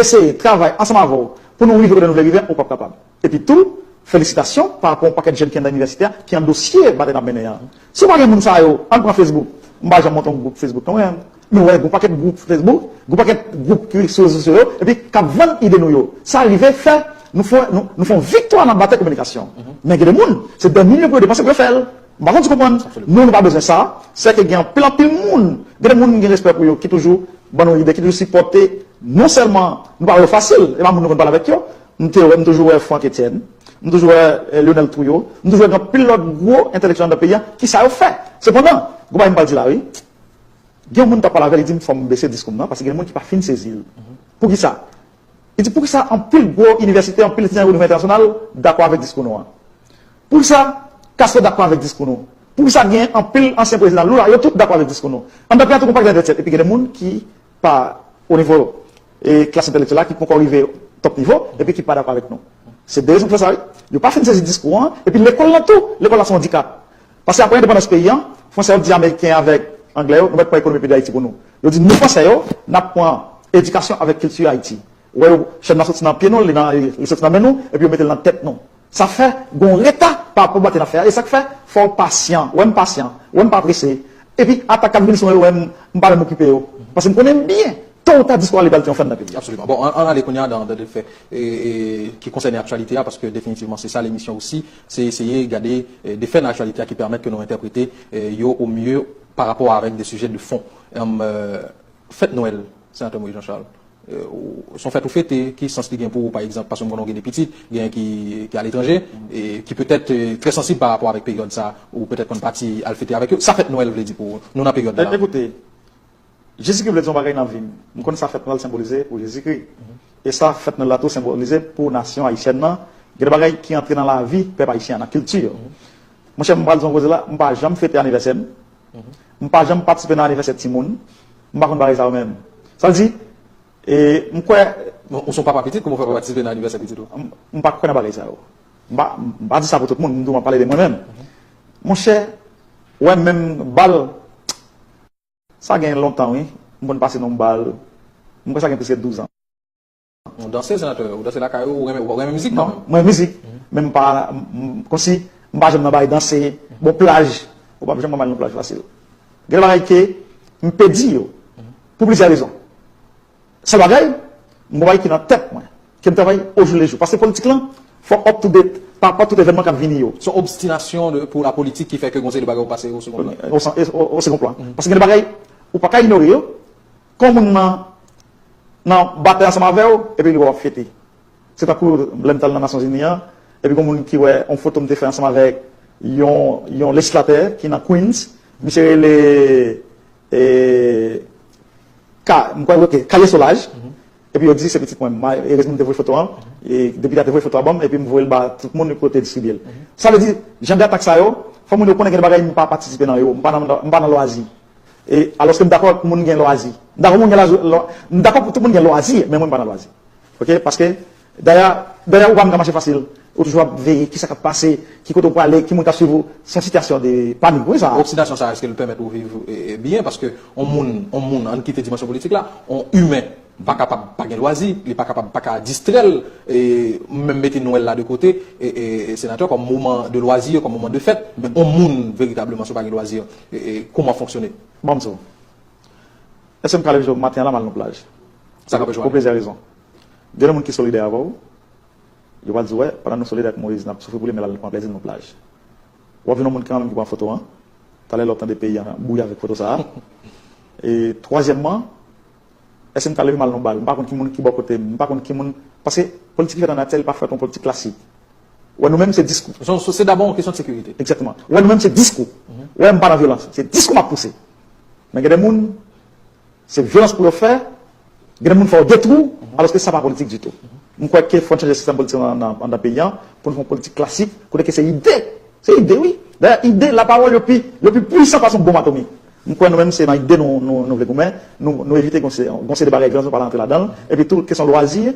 eseye travay ansanm avè w pou nou rive kote nou vle rive, ou p ap kapab. Epi tou, felisitasyon pa rapò yon pakèt jèn ki anndan inivèsite a, ki andosye batay n ap mennen an. Si w pa gen moun sa yo, ann pran Facebook. M pa janm monte yon gwoup Facebook non mwen. Men w wè, gon pakèt gwoup Facebook, gon pakèt gwoup ki sou rezo sosyo yo, epi k ap vann ide nou yo. Sa rive fè, nou fè, nou, nou fè yon viktwa nan batay kominikasyon. Men gen de moun, se dè milyon pou yo depanse pou yo fè l. M pa konn si w konprann. Nou, nou pa bezwen sa. Sèke gen anpil, anpil moun. Gen de moun m gen respè pou yo, ki toujou ban nou ide, ki toujou sipòte. Non sèlman nou pa wè yo fasil, e pa moun nou konn pale avèk yo. M te wè, m toujou wè Franck Etienne, m toujou wè, eh, Lionel Trouillot, m toujou wè gen anpil lòt gwo entèlektyèl anndan peyi a, ki sa yo fè. Sepandan, gon bagay m pral di la, wi. Gen yon moun m t ap pale avè l, li di m fò m bese diskou m nan, paske gen moun ki pa fin sezi l. Poukisa? Li di, poukisa anpil gwo inivèsite, anpil etidyan o nivo entènasyonal dakò avèk diskou nou an? Poukisa Castro dakò avèk diskou nou? Poukisa gen anpil ansyen prezidan Lula, yo tout dakò avèk diskou nou. Anndan peyi a tou, gon pakèt entèlektyèl, epi gen de moun ki pa o nivo e klas entèlektyèl la, ki poko rive top nivo, epi ki pa dakò avèk nou. Se de rezon ki fè sa, wi. Yo pa fin sezi diskou an, epi lekòl lan tou, lekòl la se yon andikap. Paske apre endepandans peyi an, fransè yo di ameriken avèk anglè yo, nou mèt pran ekonomi peyi Dayiti pou nou. Yo di nou fransè yo, n ap pran edikasyon avèk kilti Ayiti. Ou wè yo, chèn nan soti nan pye nou, li nan, li soti nan men nou, epi yo mete l nan tèt nou. Sa fè gon reta pa rapò batay n ap fè a. E sa k fè, fò w pasyan. Ou wè m pasyan, ou wè m pa prese. Epi atak k ap vini sou mwen yo, ou wè m, m pa menm okipe yo. Paske m konnen byen, to ou ta, diskou a li pral gen yon fen nan peyi a. Absoliman. Bon, ann, ann ale kounye a nan, nan de fè e, e, ki konsène aktyalite a, paske definitivman se sa lemisyon osi, se eseye gade e, de fè nan aktyalite a ki pèmèt ke nou entèprete e, yo o mye pa rapò avèk de sijè de fon. Em, e, fèt Nwèl, Senatè Moïse Jean Charles, e, ou, se yon fèt ou fete, ki sans li gen pou ou, pa egzanp, paske m konnen w gen de pitit, gen ki, ki aletranje, e ki petèt e, trè sansib pa rapò avèk peryòd sa, ou petèt konn pati al fete avèk yo. Sa fèt Nwèl vle di pou ou? Nou nan peryòd la. Ekoute, Jezikri vle di yon bagay nan vi m. M konn sa fèt Nwèl senbolize pou Jezikri. E sa fèt Nwèl la tou senbolize pou nasyon ayisyèn nan. Gen de bagay ki antre nan lavi pèp ayisyen an, nan kilti yo. Monchè, m pral di yon koze la, m pa janm fete anivèsè m. M pa janm patisipe nan anivèsè timoun. M pa konn bagay sa yo menm. Sa vle di, e, m kwè. Bon, ou se yon papa pitit, kòman w fè pa patisipe nan anivèsè pitit ou? M, m pa kwè nan bagay sa yo. M pa, m pa di sa pou tout moun, m di w m ap pale de mwen menm. Monchè, ou wè menm bal, sa gen lontan, wi. M konn pase nan yon bal. M kwè sa gen plis ke douz an. Ou danse, senatè, ou danse lakay ou, ou renmen, ou renmen mizik kanmenm? Non, mwen mizik. Men m pa, m, m, kòmsi, m pa janm nan bagay danse. Bon, plaj, ou p ap janm wè m al nan plaj fasil. Gen de bagay ke m pèdi yo, pou plizyè rezon. Sèl bagay, m gon bagay ki nan tèt mwen, ke m travay ojou lejou. Paske politik lan, fò up to date pa rapò tout evènman k ap vini yo. Se yon obstinasyon de, pou la politik ki fè ke gon seri de bagay ou pase o second plan. O, o, o, o second plan. Paske gen de bagay, ou pa ka inyore yo. Kon moun nan, nan batay ansanm avè w, epi li wè w ap fete. Se tankou lè m t al nan Nasyonzini an, epi gon moun ki wè yon foto m te fè ansanm avèk yon, yon lejislatè ki nan Queens, misye rele, e, Ka, m kwè, ok, Kaye Solaj. Epi yo di se pitit mwen. M, erezman m te voye foto an, e depite a te voye foto a ban m, epi m voye l ba tout moun pou yo te distribye l. Sa vle di, jan de atak sa yo, fò moun yo konnen gen de bagay m pa patisipe nan yo, m pa nan, m pa nan lwazi. E, alòske m dakò pou moun gen lwazi. M dakò pou moun gen lwazi, lwa-, m dakò pou tout moun gen lwazi, men mwen m pa nan lwazi. Ok? Paske, dayè, dayè ou pa menm ka mache fasil. Ou toujou ap veye kisa k ap pase, ki kote ou prale, ki moun k ap swiv ou. Se yon sitiyasyon de panik, wi, sa. Obstinasyon sa, èske l pèmèt ou viv e, e, byen? Paske yon moun, yon moun, ann kite dimansyon politik la, yon imen pa kapab pa gen lwazi, li pa kapab pa ka distrè l, e, menm mete Nwèl la de kote, e, e, e senatè, kòm moman de lwazi, kòm moman de fèt, men yon moun veritableman, si w pa gen lwazi, e, e, kòman fonksyone? Ban m di w. Èske m ka leve jou maten an la, m al nan plaj? Sa k anpeche w ale? Pou plizyè rezon. Gen de moun ki solidè avè w, yo pral di w, wè, pandan nou solidè ak Moïse, n ap soufri pou li, men l al pran plèzi l nan plaj. W ap jwenn yon moun kanmenm ki pran foto an. Talè lè w ap tande peyi an bouyi avèk foto sa a. E twazyèmman, èske m ka leve m al nan bal? M pa konn ki moun ki bò kote m, m pa konn ki moun. Paske politik ki fèt ann Ayiti, li pa fèt yon politik klasik. Wè, nou menm se diskou. Se, se dabò yon kesyon de sekirite. Egzakteman. Wè, nou menm se diskou. Wè, m pa nan vyolans. Se diskou m ap pouse. Men gen de moun, se vyolans pou yo fè, gen de moun fè yo detwi w, alòske sa pa politik ditou. M kwè ke fò n chanje sistèm politik nan, nan, anndan peyi an, pou n fè yon politik klasik, kote ke se ide. Se ide, wi. Dayè, ide, lapawòl yo pi, yo pi pwisan pase yon bonm atomik. M kwè nou menm se nan ide nou, nou, nou vle goumen, nou, nou evite gon se, gon seri de bagay vyolans nou pa antre ladan l, epi tou kesyon lwazi,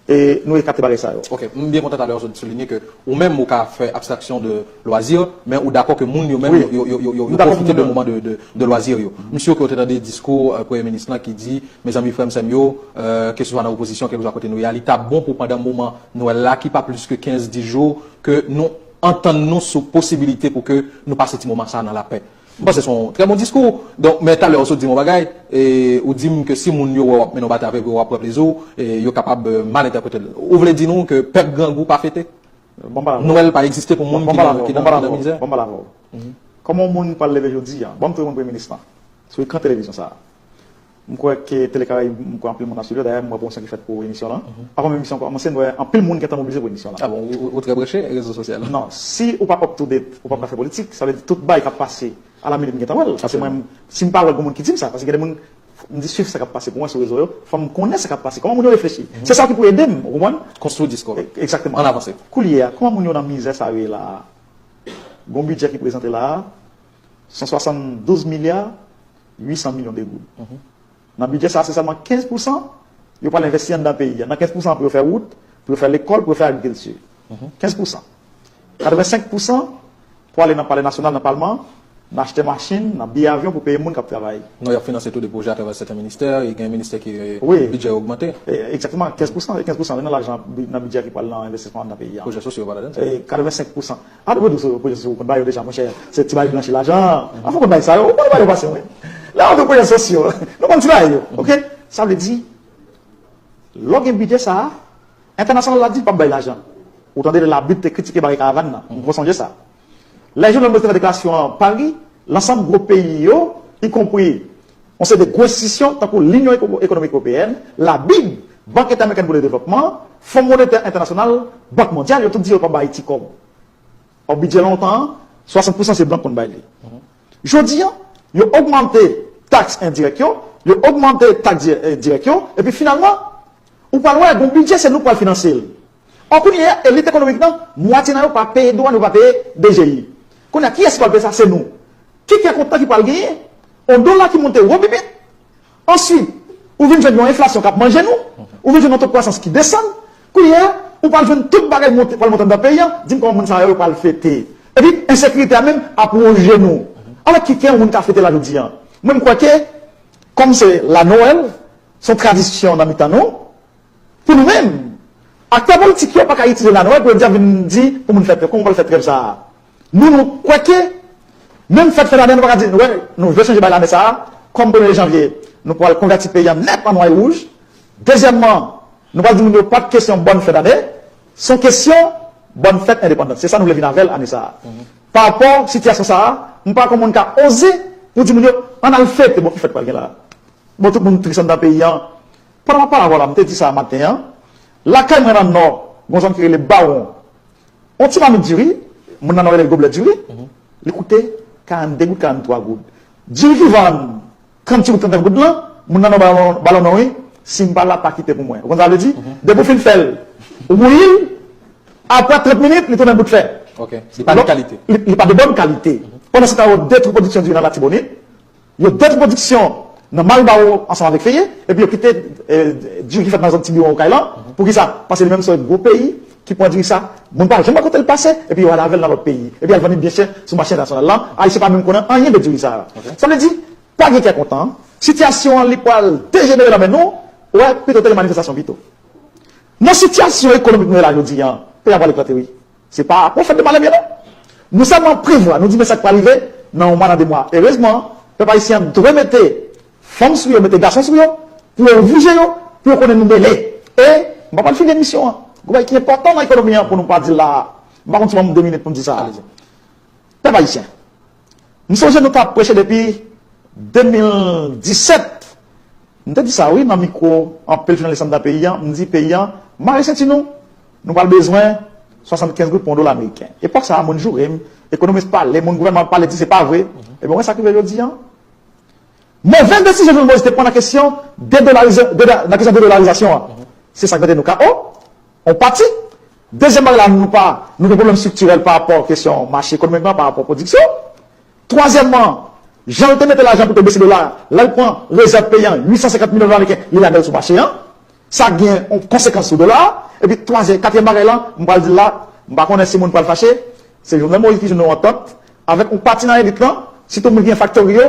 e nou ekate bagay sa yo. Ok, m byen kontan talè w sot soulinye ke ou menm ou ka fè abstraksyon de lwazi, men ou dakò ke moun yo menm yo, yo, yo, yo, yo pwofite de moman de, de, de lwazi yo. M si ke w te tande diskou, euh, premye minis lan ki di, mezanmi, frè m, sè m yo, euh, keseswa nan opozisyon, kèlkeswa kote nou ye a, li ta bon pou pandan moman Nwèl la, ki pa plis ke kenz, dis jou, ke nou antann nou sou posibilite pou ke nou pase ti moman sa a nan lapè. M panse se yon trè bon diskou. Donk, men talè ou sot di m yon bagay, e ou di m ke si moun yo wè w ap mennen yon batay avèk yo, w ap pran plezi w, e yo kapab, e, mal entèprete l. Ou vle di nou ke pèp grangou pa fete? Bon, m pale avè w. Nwèl pa egziste pou moun ki nan, ki nan, ki nan mizè? Bon, m pale avè w. Kòman yon moun pral leve jodi a? Bon, m tou reponn premye minis lan sou ekran televizyon sa a. M kwè ke Tele Karayib, m kwè anpil moun ap swiv yo. Dayè, m wè pwomosyon ki fèt pou emisyon lan. Avan menm emisyon an kòmanse, m wè anpil moun gentan mobilize pou emisyon lan. Ah bon, ou, ou, ou trè branche rezo sosyal? Non, si ou pa up to date, ou pa ka fè politik, sa vle di tout bagay k ap pase a la minit m gentan wè l. Paske mwen, si m pa wè l, gen moun ki di m sa. Paske gen de moun, m di swiv sa k ap pase pou mwen sou rezo yo, fò m konnen sa k ap pase. Kòman moun yo reflechi? Se sa ki pou ede m, ou konprann? Konstwi diskou. E, egzakteman. Ann avanse. Koulye a, kòman moun yo nan mizè sa yo ye la a? Gon bidjè ki prezante la a, san swasanndouz milya uit san milyon de goud. Nan bidjè sa, se sèlman kenz pousan yo pral envesti anndan peyi a. Nan kenz pousan pou yo fè wout, pou yo fè lekòl, pou yo fè agrikilti. Kenz pousan. Katrevensenk pousan pou ale nan Palè Nasyonal, nan Palman, nan achte machin, nan biye avyon pou peye moun k ap travay. Non, y ap finanse tou de pwojè atravè sèten ministè, e gen ministè ki Wi. bidjè yo ogmante. E, egzakteman, kenz pousan, e kenz pousan nan lajan bi- nan bidjè ki pral nan envestisman anndan peyi a. Pwojè sosyo yo pa ladan sa. E, katrevensenk pousan. A, nou di sou pwojè sosyo, ou konn ba yo deja, monchè. Se ti bay blanchi lajan. Anfen, ou konn bay sa yo, ou konn ba yo pase, wi. Lè yo di pwojè sosyo, nou konn ti bay yo, oke? Sa vle di, lè w gen bidjè sa a, entènasyonal la di l p ap bay lajan. Ou tande lè Labib te kritike bagay karavàn nan. Ou sonje sa. Lè Jovenel Moïse te fè deklarasyon an Pari, lansanm gwo peyi yo, ikonpri yon seri de gwo enstitisyon tankou Linyon Eko- Ekonomik Ewopeyèn, Labib, Bank Entèamerikèn pou le Devlopman, Fon Monetè Entènasyonal, Bank Mondyal, yo tout di yo p ap bay Ayiti kòb. Ò, bidjè lontan an, swasant pousan se blan k konn bay li. Jodi a, yo ogmante taks endirèk yo, yo ogmante taks di- eh, dirèk yo, epi finalman, ou pral wè, gon bidjè, se nou k pral finanse l. Ò, kounye a, elit ekonomik nan, mwatye nan yo pa peye dwàn, yo pa peye D G I. Kounye a, kiyès ki pral peye sa? Se nou. Ki kè kontan ki pral genyen? On dola ki monte wobibit, answit, ou vin jwenn yon enflasyon k ap manje nou, ou vin jwenn yon to kwasans ki desann, kounye a, ou pral jwenn tout bagay monte, pral monte anndan peyi a, di m kòman moun sa yo pral fete. Epi, ensekirite a menm ap wonje nou. Alò, ki kè yon moun ka fete la jodi a? Mwen, m kwè ke, kòm se la Nwèl, se yon tradisyon nan mitan nou, pou nou menm, aktè politik yo pa ka itilize la Nwèl pou yo di ap vin di pou moun fè trèv. Kòman w pral fè trèv sa a? Nou, nou kwè ke menm fèt fen dane, nou pa ka di, wè, nou vle chanje bay lane sa a, kòm premye janvye, nou pral konvèti peyi a nèt an nwa e wouj. Dezyèmman, nou pral di moun yo pa t kesyon bòn fen dane, se yon kesyon bòn fèt endepandans. Se sa nou vle vin avè l ane sa a. Parapò sitiyasyon sa a, m pa wè kòman moun ka oze pou di moun yo, ann al fete, bon, ki fèt pral gen la? Bon, tout moun tris anndan peyi a. Pandan m ap pale avè w la, m te di sa maten an. Lakay mwen nan Nò, gon zòn ki rele Bawon. On ti mamit diri, moun nan Nò rele l goblè diri, li koute karannde goud, karanntwa goud. Diri ki vann trant ti goud, trannèf goud lan, moun nan Nò ba l on, ba l on non, wi, si m pa la, pa kite pou mwen. Ou konn sa vle di? Depi w fin fè l, ou bouyi l, apre trant minit, li tounen bout fè. Ok. Li pa de kalite. Li, li pa de bòn kalite. Pandan se tan, yo detwi pwodiksyon diri nan Latibonit. Yo detwi pwodiksyon nan Maribawo ansanm avèk Feye, epi yo kite, eh, diri ki fèt nan zòn Ti Biwon Okay lan. Poukisa? Paske li menm se yon gwo peyi ki pran diri sa. Moun pa janm wè kote l pase, epi yo al avè l nan lòt peyi. Epi al vann li byen chè sou mache entènasyonal lan. Ayisyen pa menm konnen anyen de diri sa. Sa vle di, pa gen kè kontan. Sitiyasyon an, li pral dejenere nan men nou. Wè, pito te gen manifestasyon pito. Nan sitiyasyon ekonomik nou ye la jodi a, peyi a pral eklate, wi. Se pa pwofèt de malè byen non. Nou sèlman prevwa, nou di men sa k pral rive nan yon mwa, nan de mwa. Erezman, pèp ayisyen an dwe mete fanm sou yo, mete gason sou yo, pou yo vije yo, pou yo konnen nou mele. E, m pa pral fini emisyon an. Gon bagay ki enpòtan nan ekonomi an pou nou pa di l la a. M pa konn si m ap de minit pou m di sa a. Pèp ayisyen, m sonje nou t ap preche depi de mil disèt. M te di sa, wi, nan mikwo anpil jounalis anndan peyi a. M di peyi a, mare senti nou. Nou pral bezwen swasannkenz goud pou yon dola ameriken. Epòk sa a, moun joure m, ekonomis pale, moun gouvènman pale, di se pa vre. Ebyen, wè sa k rive jodi a. Move desizyon Jovenel Moïse te pran nan kesyon dedolarize-, deda-, nan kesyon dedolarizasyon an. Se sa k mete nou K O. On pati. Dezyèm bagay la, nou pa, nou gen pwoblèm estriktirèl pa rapò kesyon mache ekonomik lan, pa rapò pwodiksyon. Twazyèmman, jan l te mete lajan pou te bese dola a, lè l pran rezèv peyi an, uit san senkant milyon dola ameriken, li lage l sou mache an. Sa gen yon konsekans sou dola a. Epi twazyèm, katriyèm bagay la, m pral di l la, m pa konnen si moun pral fache, se Jovenel Moïse ki jwenn yon antant avèk yon pati nan elit lan, sitou moun ki gen faktori yo,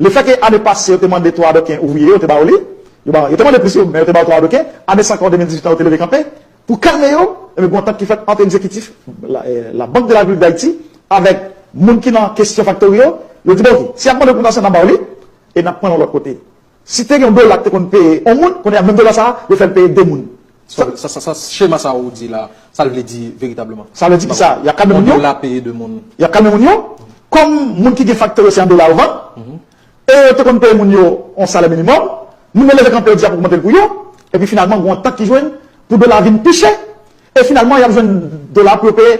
lefètke ane pase yo te mande twa doken ouvriye, yo te ba yo li, yo ba, yo te mande plis yo, men yo te ba yo twa doken, ane sa ankò de mil dizuit lan yo te leve kanpe, pou kalme yo, ebyen, gen yon antant ki fèt ant egzekitif la, eh, la Banque de la République d'Haïti avèk moun ki nan kesyon faktori yo, yo di, bon, ok, si y ap mande ogmantasyon, n ap ba yo li, e n ap pran l yon lòt kote. Si te gen yon dola ki te konn peye yon moun, kounye a menm dola sa a, yo fè l peye de moun. Sa, sa, sa, sa, chema sa ou di la, sa l vle di veritableman? Sa vle di ki sa? Y ap kalme moun yo? Yon dola peye de moun. Y ap kalme moun yo? Kòm moun ki gen faktori yo se an dola yo vann, e yo te konn peye moun yo yon salè minimòm, moun yo leve kanpe yo di y ap ogmante l pou yo, epi finalman, gen yon antant ki jwenn pou dola vin pi chè, e finalman, y ap jwenn dola pou yo peye,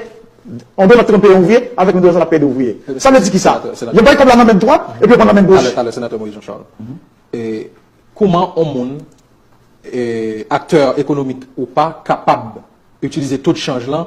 yon dola ki te konn peye yon ouvriye, avèk yon dola sa l ap peye de ouvriye. Sa vle di ki sa? Senatè, senatè. Yo bay kòb la nan men dwat, epi yo pran nan men goch. Talè, talè, senatè Moïse Jean Charles. E kòman yon moun, e, aktè ekonomik ou pa, kapab itilize to de chanj lan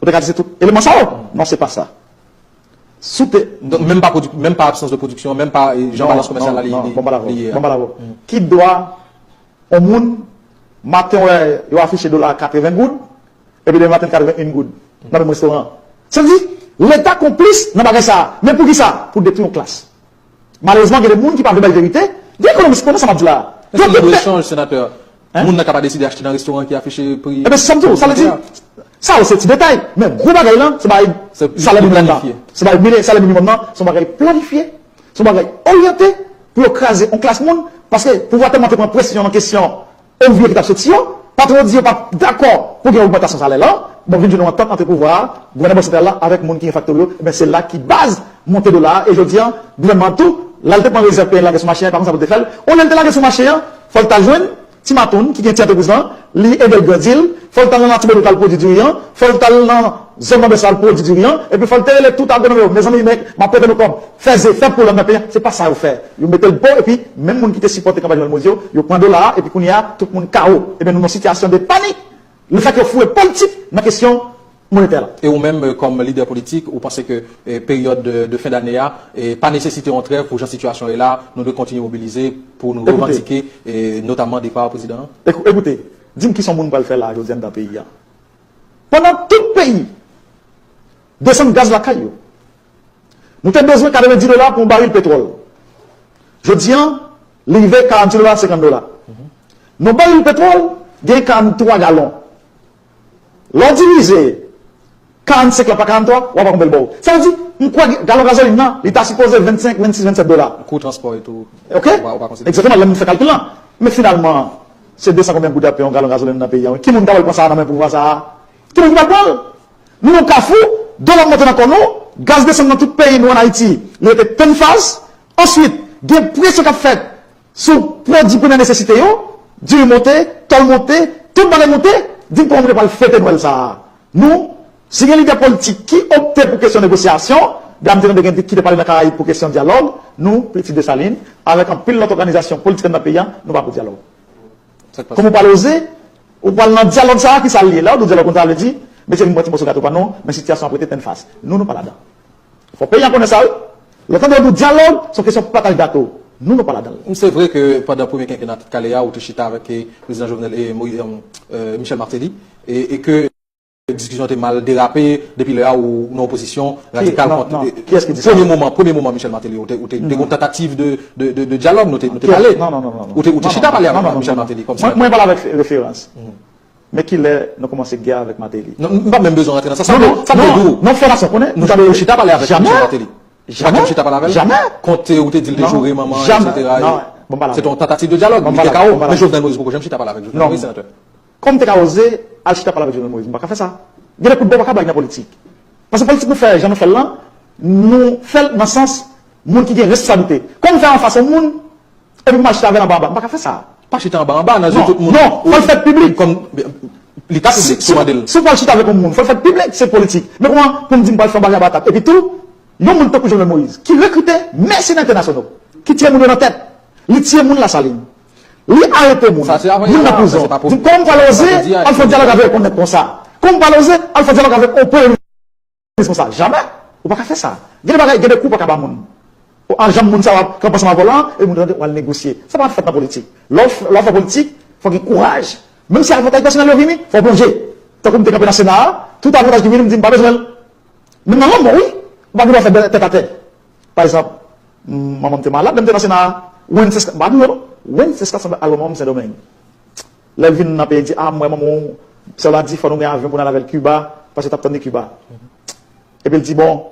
Ou te ka di se tout eleman sa yo. Non, se pa sa. Si w te... Donk, menm pa, pwoduk- menm pa absans de pwodiksyon, menm pa eh, jan Non, balans komèsyal non, la li. non, li- bon, pa dakò. li ye a. Bon, pa dakò. Ki dwa yon moun, maten, wè, yo afiche dola katreven goud, epi demen maten, katreven en goud, nan menm restoran? Sa vle di, Leta konplis nan bagay sa a. Men pou ki sa? Pou detwi yon klas. Malerezman, gen de moun ki pa vle bay verite. Gen ekonomis ki konnen sa m ap di la a. Èske gen dwa echanj, senatè? Moun nan ka pa deside achte nan restoran ki afiche pri. Ebyen, se sa m di w, sa vle di, sa yo se ti detay. Men gwo bagay lan, se bagay Se salè minimòm la. Planifye. Se bagay mini- salè minimòm nan, se yon bagay planifye, se yon bagay oryante pou yo kraze yon klas moun, paske pouvwa tèlman te pran presyon nan kesyon ouvriye ki t ap soti yo, patwon yo di yo p ap dakò pou gen ogmantasyon salè la. Bon, vin jwenn yon antant ant pouvwa a, gouvènman santral la avèk moun ki gen faktori yo, ebyen se la ki baz monte dola a. E jodi a, gouvènman an tou, lè l te pran rezèv peyi l lage sou mache a, e pa konsa pou l te fè l. Olye l te lage sou mache a, fò l ta jwenn Ti Matoun ki gen ti antrepriz lan, li ede l grandi l, fò l t al nan Latibonit l al pwodui diri an, fò l t al nan zòn nòdwès la al pwodui diri an, epi fò l te rele tout agwonòm yo, mezanmi, men, m ap prete nou kòb, fè ze, fè poul anndan peyi an, se pa sa yo fè. Yo mete l po, epi menm moun ki te sipòte kanpay Jovenel Moïse yo, yo pran dola a, epi kounye a, tout moun kawo. Ebyen, nou nan sitiyasyon de panik. Lefètke yo foure politik nan kesyon monetè la. E ou menm, euh, kòm lidè politik, ou panse ke, euh, peryòd de, de fen dane a, euh, pa nesesite yon trèv pou jan sitiyasyon ye la, nou dwe kontinye mobilize pou nou Ekoute. revandike, euh, notamman depa prezidan an? Ekou-, ekoute, di m kisa yon moun pral fè la jodi a anndan peyi a. Pandan tout peyi desann gaz lakay yo. Nou te bezwen katrevendi dola pou yon baril petwòl. Jodi a, li rive karannti dola, senkant dola. Nan baril petwòl, gen karannntwa galon. Lè w divize karannsenk la pa karannntwa, w ap wè konbyen l ba w. Sa vle di, m kwè galon gazolin nan, li ta sipoze vennsenk, vennsis, vennsèt dola. Kou transpò e tou. Ok? Ou pa, ou pa konsidere. Egzakteman, lè m fè kalkil lan. Men finalman, se desan konbyen goud ap yon galon gazolin nan peyi a, wi. Ki moun k ap pran sa a nan men pouvwa sa a? Ki moun ki pral pran l? Nou nan kafou, dola monte nan kò nou, gaz desann nan tout peyi nou ann Ayiti, li rete tennfas. Answit, gen presyon k ap fèt sou pwodui premyè nesesite yo, diri monte, tòl monte, tout bagay monte, di m kòman nou te pral fete Nwèl sa a. Nou, si gen lidè politik ki opte pou kesyon negosyasyon, dayè m te tande gen ki te pale nan Karayib pou kesyon dyalòg, nou, Pitit Desalin, avèk anpil lòt òganizasyon politik anndan peyi a, nou pa pou dyalòg. Sa k pase? Kòman w pral oze, ou pral nan dyalòg sa a, ki sa l ye? Lè w di dyalòg konsa, sa vle di, mesye vin pran ti moso gato pa nou, men sitiyasyon ap rete tennfas. Nou, nou pa ladan. Fò peyi a konnen sa, wi. Lè w tande yo di dyalòg, se yon kesyon pataj gato. Nou, nou pa ladan l. Se vre ke pandan premye kenkena Tèt Kale a, ou te chita avèk, eh, prezidan Jovenel e Moïse, eh, eh, Michel Martelly, e, e ke diskisyon te mal derape, depi lè a ou nan opozisyon radikal kont, eh, premye moman, premye moman Michel Martelly, ou te, ou te, te gen yon tantativ de, de, de, de dyalòg, nou te, nou te pale. Non, non, non, non, non. Ou te, ou te chita pale avèk Michel Martelly kòm senatè. Mwen, mwen pale avèk referans. Men kilè nou kòmanse gè avèk Martelly? Non, m pa menm bezwen rantre nan sa. Sa m vle di w, non, fè nasyon konnen. Nou janm chita pale avèk Michel Martelly? Ou pa janm chita pale avè l? Jamè. Kont ou te di l te joure manman, etsetera. Non, bon, pa la. Se te yon tantativ de dyalòg, li te kawo. Men Jovenel Moïse poko janm chita pale avèk Jovenel Moïse, senatè. Kòm te ka oze al chita pale avèk Jovenel Moïse, m pa ka fè sa. Gen de kout bò w pa ka bay nan politik. Paske politik nou fè, jan nou fè l lan, nou fè l nan sans moun ki gen responsablite. Kòm m fè anfas yon moun, epi m al chita avè l anba anba, m pa ka fè sa. Pa chita anba anba, nan je tout moun. Non, fò l fèt piblik. Kòm, li ta piblik, si w mande l. Si w pral chita avèk yon moun, fò l fèt piblik, se politik. Men kòman pou m di m pral fè yon bagay anba tab? Epi tou, yon moun tankou Jovenel Moïse, ki rekrite mèsenè entènasyonal, ki tiye moun yo nan tèt, li tiye moun Lasalin, li arete moun, moun nan prizon. Di m kòman m pral oze al fè dyalòg avèk yon nèg konsa? Kòman m pral oze al fè dyalòg avèk yon premye minis konsa? Jamè! Ou pa ka fè sa. Gen de bagay, gen de kou ou pa ka ba moun. Ou al janm moun sa w ap kanpe ansanm avè w la, e moun tande w al negosye. Sa pa fèt nan politik. Lè w, lè w fè politik, fò gen kouraj. Menm si avantaj pèsonèl yo vini, fò w plonje. Tankou m te kanpe nan Sena a, tout avantaj ki vini, m di m pa bezwen l. Menm nan lanmò, wi. Ou pa gen dwa fè tèt atè. Pa egzanp, m, manman m te malad, lè m te nan Sena a, Wenceska, m pa bliye non, Wenceska sanble al wè manman m Sendomeng. Lè l vin nan peyi, l di, a, m wè manman w, sè w la di fò nou gen avyon pou n al avè l Kiba, paske l t ap tann li Kiba. Epi l di, bon,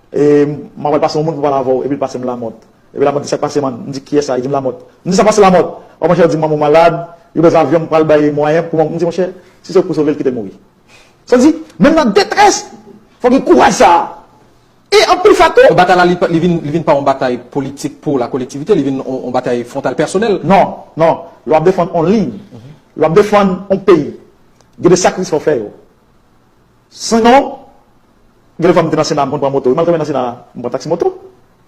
e, m ap al pase yon moun pou pale avè w, epi l pase m Lamòt. Epi Lamòt di, sa k pase, man? M di, kiyès sa? Li di m Lamòt. M di, sa pase Lamòt? O monchè, yo di manman w malad, yo bezwen avyon, m pral bay mwayen pou manman. M di, monchè, si se pou sove l, kite l mouri. Sa di, menm nan detrès, fò gen kouraj sa a. E anpil fwa tou. Batay la, li, li vin, li vin pa yon batay politik pou la kolektivite, li vin yon, yon batay fwontal pèsonèl. Non, non. Lè w ap defann yon liy, lè w ap defann yon peyi, gen de sakrifis fò w fè yo. Sinon, gen de fwa m te nan Sena, m konn pran moto. M al kanpe nan Sena, m pran taksi moto.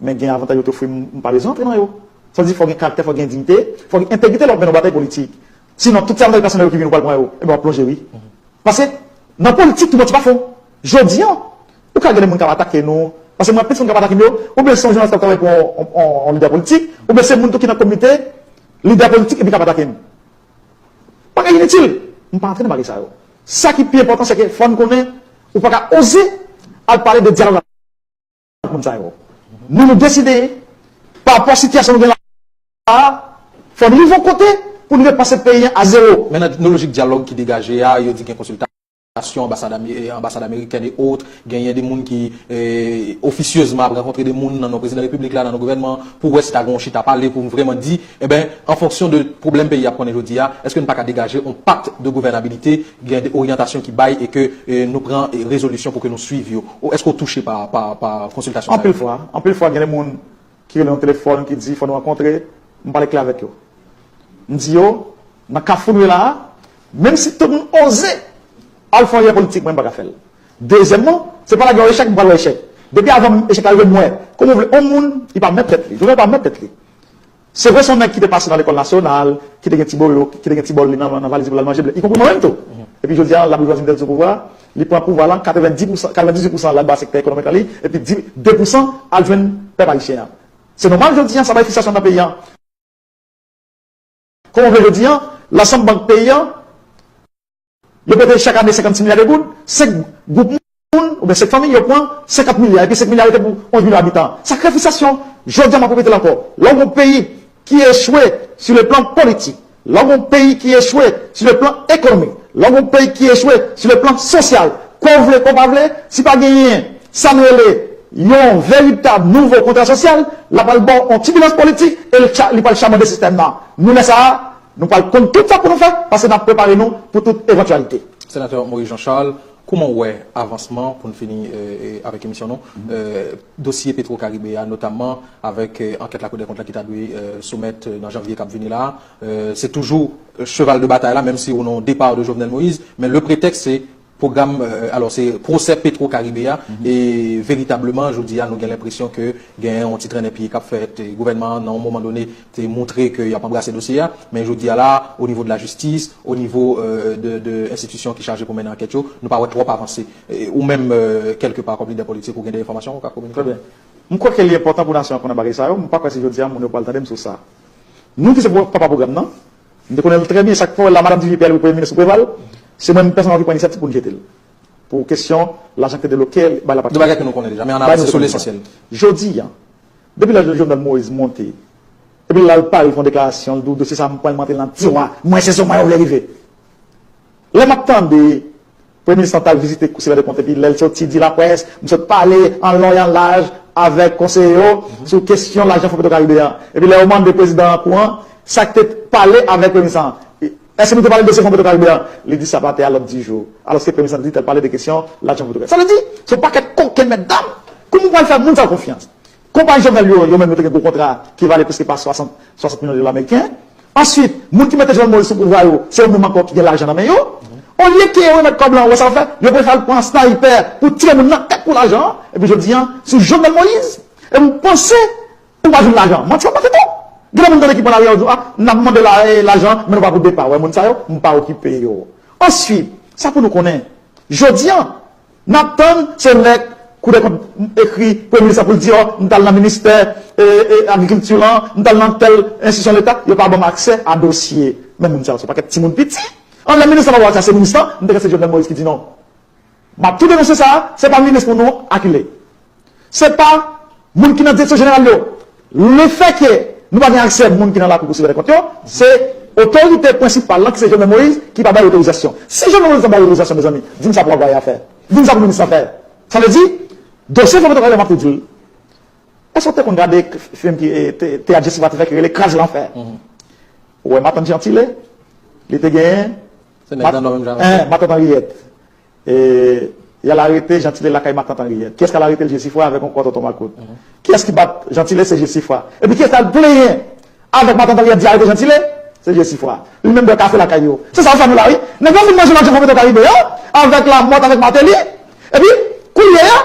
Men gen avantaj yo te ofri m, m pa bezwen antre nan yo. Sa di, fò gen karaktè, fò gen diyite, fò gen entegrite lè w ap mennen yon batay politik. Sinon, tout se avantaj pèsonèl yo ki vini, ou pral pran yo. Ebyen, w ap plonje, wi. Paske nan politik, tou manti pa fon. Jodi a, ou ka gen de moun k ap atake nou. Paske mwen, plis moun k ap atake m yo, oubyen se yon jounalis k ap travay pou yon, yon, yon, yon lidè politik, oubyen se moun tou ki nan komite lidè politik epi k ap atake m. Bagay initil. M pa antre nan bagay sa yo. Sa ki pi enpòtan, se ke fò n konnen ou pa ka oze al pale de dyalòg ak moun sa yo. Nou, nou deside, pa rapò a sitiyasyon nou gen la a, fò n rive yon kote pou n repanse peyi a a zewo. Men nan, nan lojik dyalòg ki degaje a, yo di gen konsiltasyon. syon anbasad ame- eh, anbasad amerikèn e ot, genyen de moun ki eh, ofisyezman ap rankontre de moun nan non prezidan repiblik la, nan non gouvènman, pou wè si ta gen yon chita pale, pou vrèman di, eben, an fonksyon de pwoblèm peyi a ap konnen jodi a, èske nou pa ka degaje yon pakt de gouvènabilite, gen de oryantasyon ki bay e ke eh, nou pran eh, rezolisyon pou ke nou swiv yo? Ou èske w touche pa, pa, pa konsiltasyon sa yo? Anpil fwa, anpil fwa, gen de moun ki rele yon telefòn, ki di, fò nou rankontre, m pale klè avèk yo. M di yo, nan kafou nou ye la a, menm si tout moun oze al fè yon jè politik, mwen, m pa ka fè l. Dezyèmman, se pa lage yon echèk, m pral wè echèk. Depi avan echèk la rive, m wè. Kòman w vle, yon moun, li pa mèt tèt li. Jovenel pa mèt tèt li. Se vre, se yon nèg ki te pase nan lekòl nasyonal, ki te gen ti bolo, ki te gen ti bòl li nan, nan valiz li pou l al manje ble, ikonpri mwen menm tou. Epi jodi a, laboujwazi ki te sou pouvwa, li pran pouvwa la, katrevendis pousan, katrevendizuit pousan l al ba sektè ekonomik la li, epi di, de pousan al jwenn pèp ayisyen an. Se nòmal jodi a, sa bay fristrasyon nan peyi a. Kòman w vle jodi a, lansanm bank peyi a, yo prete chak ane senkannsis milya de goud, senk gwoup moun, oubyen senk fanmi, yo pran senkant milya, epi senk milya rete pou onz milyon abitan. Sa kreye fristrasyon. Jodi a, m ap repete l ankò. Lè w gen yon peyi ki echwe sou le plan politik, lè w gen yon peyi ki echwe sou le plan ekonomik, lè w gen yon peyi ki echwe sou le plan sosyal, kwè w vle, kwè w pa vle, si pa genyen sa nou rele yon veritab nouvo kontra sosyal, l ap al ba w yon tibilans politik e l cha- li pral chamande sistèm nan. Nou lè sa a, nou pral konn tout sa pou nou fè, paske n ap prepare nou pou tout evantyalite. Senatè Maurice Jean Charles, kòman w wè avansman, pou n fini eh, eh, avèk emisyon nou, eh, dosye Petro Caribe a, notamman avèk eh, ankèt Lakou dè Kont la ki ta dwe eh, soumèt eh, nan janvye k ap vini la a? Eh, se toujou eh, cheval de batay la, menm si ou nan depa de Jovenel Moïse, men le pretèks se pwogram, eh, alò se pwosè Petro Caribe a, e veritableman, jodi a, nou gen lenpresyon ke gen yon ti trennen pye k ap fèt, e gouvènman an, nan yon moman done, te montre ke y ap anbrase dosye a, men jodi a la, o nivo de lajistis, o nivo eh, de, de enstitisyon ki chaje pou mennen ankèt yo, nou pa wè twòp avanse. E, ou menm, eh, kèlkepa, kòm lidè politik, ou gen de enfòmasyon ou ka kominike? Trè byen. M kwè ke li enpòtan pou nasyon an konnen bagay sa yo. M pa kwè se jodi a moun yo pral tande m sou sa. Nou ki se pwo- papa pwogram nan, m te konnen l trè byen. Sa k fè w wè la, madanm T J P al wi premye minis sou Preval, se mwen menm pèsonèlman ki pran inisyativ pou n jete l. Pou kesyon lajan ki te debloke bay la pati. De bagay ke nou konnen deja, men ann avanse sou lesansyèl. Jodi a, depi lè Jovenel Moïse monte, epi l al Pari fè yon deklarasyon, l di w dosye sa a, m pral rantre l nan tiwa, mwen se sou mwen yo vle rive. Lè m ap tande Premye minis lan t al vizite Kou Sivè de Kont, epi lè l soti di laprès, m sot pale an lon e an laj avèk konseye yo sou kesyon lajan Fon Petro Karibe an. Epi lè yo mande prezidan an kouran, sa k te pale avèk premye minis lan, èske nou te pale de dosye Fon Petro Karibe an? Li di sa pa te a lòd di jou. Alòske premye minis lan te di t al pale de kesyon lajan Fon Petro Karibe. Sa vle di, se yon pakèt koken mètdam. Kòman w pral fè moun sa yo konfyans? Konpayi Jovenel yo, yo menm yo te gen gwo kontra ki vale plis ke pa swasant, swasant milyon dola ameriken. Answit, moun ki mete Jovenel Moïse sou pouvwa yo, se yo menm ankò ki gen lajan nan men yo. Olye ke yo remèt kòb lan, ou wè sa yo fè? Yo prefere al pran snaypè pou tire moun nan tèt pou lajan an. Epi jodi a, sou Jovenel Moïse, e m panse ou pa jwenn lajan. Manti w ap manti tou. Gen de moun tande ki pran lari a, yo di w, a, n ap mande la, eh, lajan, men nou pa pou depa. Wè moun sa yo, m pa okipe yo. Answit, sa pou nou konnen, jodi a, n ap tann, se lè Kou dè Kont ekri Premye Minis la pou l di, o, m t al nan ministè, e, e, agrikilti lan, m t al nan tèl enstitisyon leta, yo pa ban m aksè a dosye. Men moun sa yo, se yon pakèt timoun piti. An lè minis lan pa ba w aksè a se minis lan, m te kwè se Jovenel Moïse ki di non. M ap tou denonse sa, se pa minis pou nou akile. Se pa moun ki nan direksyon jeneral yo. Lefètke nou pa gen aksè moun ki nan lakou pou siveye kont yo, se otorite prensipal lan ki se Jovenel Moïse ki pa bay otorizasyon. Si Jovenel Moïse bay otorizasyon, mezanmi, di m sa pou anplwaye a fè. Di m sa pou minis lan fè. Sa vle di, dosye Fon Petro Karibe m ap tou di l. Èske w te konn gade fim ki, eh, te- teyat Jesifra te fè ki rele Kraz Lanfè? Ou wè matant Jantile, li te genyen Se nèg nan nò menm jan avè l. Matant Anriyèt. E, y al arete Jantile lakay matant Anriyèt. Kiyès k al arete l? Jesifra avèk yon kò tonton makout. Kiyès ki bat Jantile? Se Jesifra. Epi kiyès k al plenyen avèk matant Anriyèt di arete Jantile? Se Jesifra. Li menm bwè kafe lakay yo. Se sa yo fè nou la, wi. Nèg yo fin manje lajan Fon Petro Karibe an, avèk Lamòt, avèk Martelly. Epi, kounye a,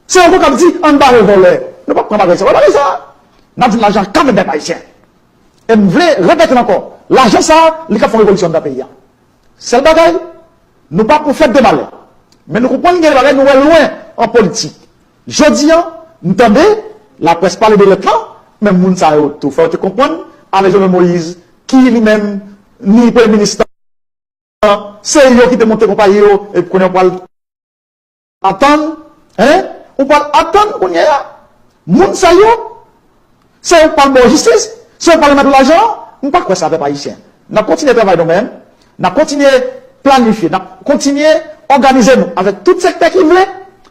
se yon gwo k ap di, ann bare vòlè. Nou p ap pran bagay sa. Wè bagay sa. N ap di lajan k ap met bèt ayisyen. E m vle repete l ankò. Lajan sa, li k ap fè yon revolisyon anndan peyi a. Sèl bagay, nou pa pwofèt de malè. Men nou konprann gen de bagay nou wè lwen an politik. Jodi a, m tande laprès pale de lèt lan, men moun sa yo tou, fò yo te konprann, avèk Jovenel Moïse, ki li menm, ni premye minis lan, se yo ki te monte konpayi yo, epi kounye a yo pral atann, en? Ou pral atann kounye a. Moun sa yo, se yo k pral ba w jistis, se yo k pral remèt ou lajan an. M pa kwè sa, pèp ayisyen. N ap kontinye travay nou menm. N ap kontinye planifye, n ap kontinye òganize nou avèk tout sektè ki vle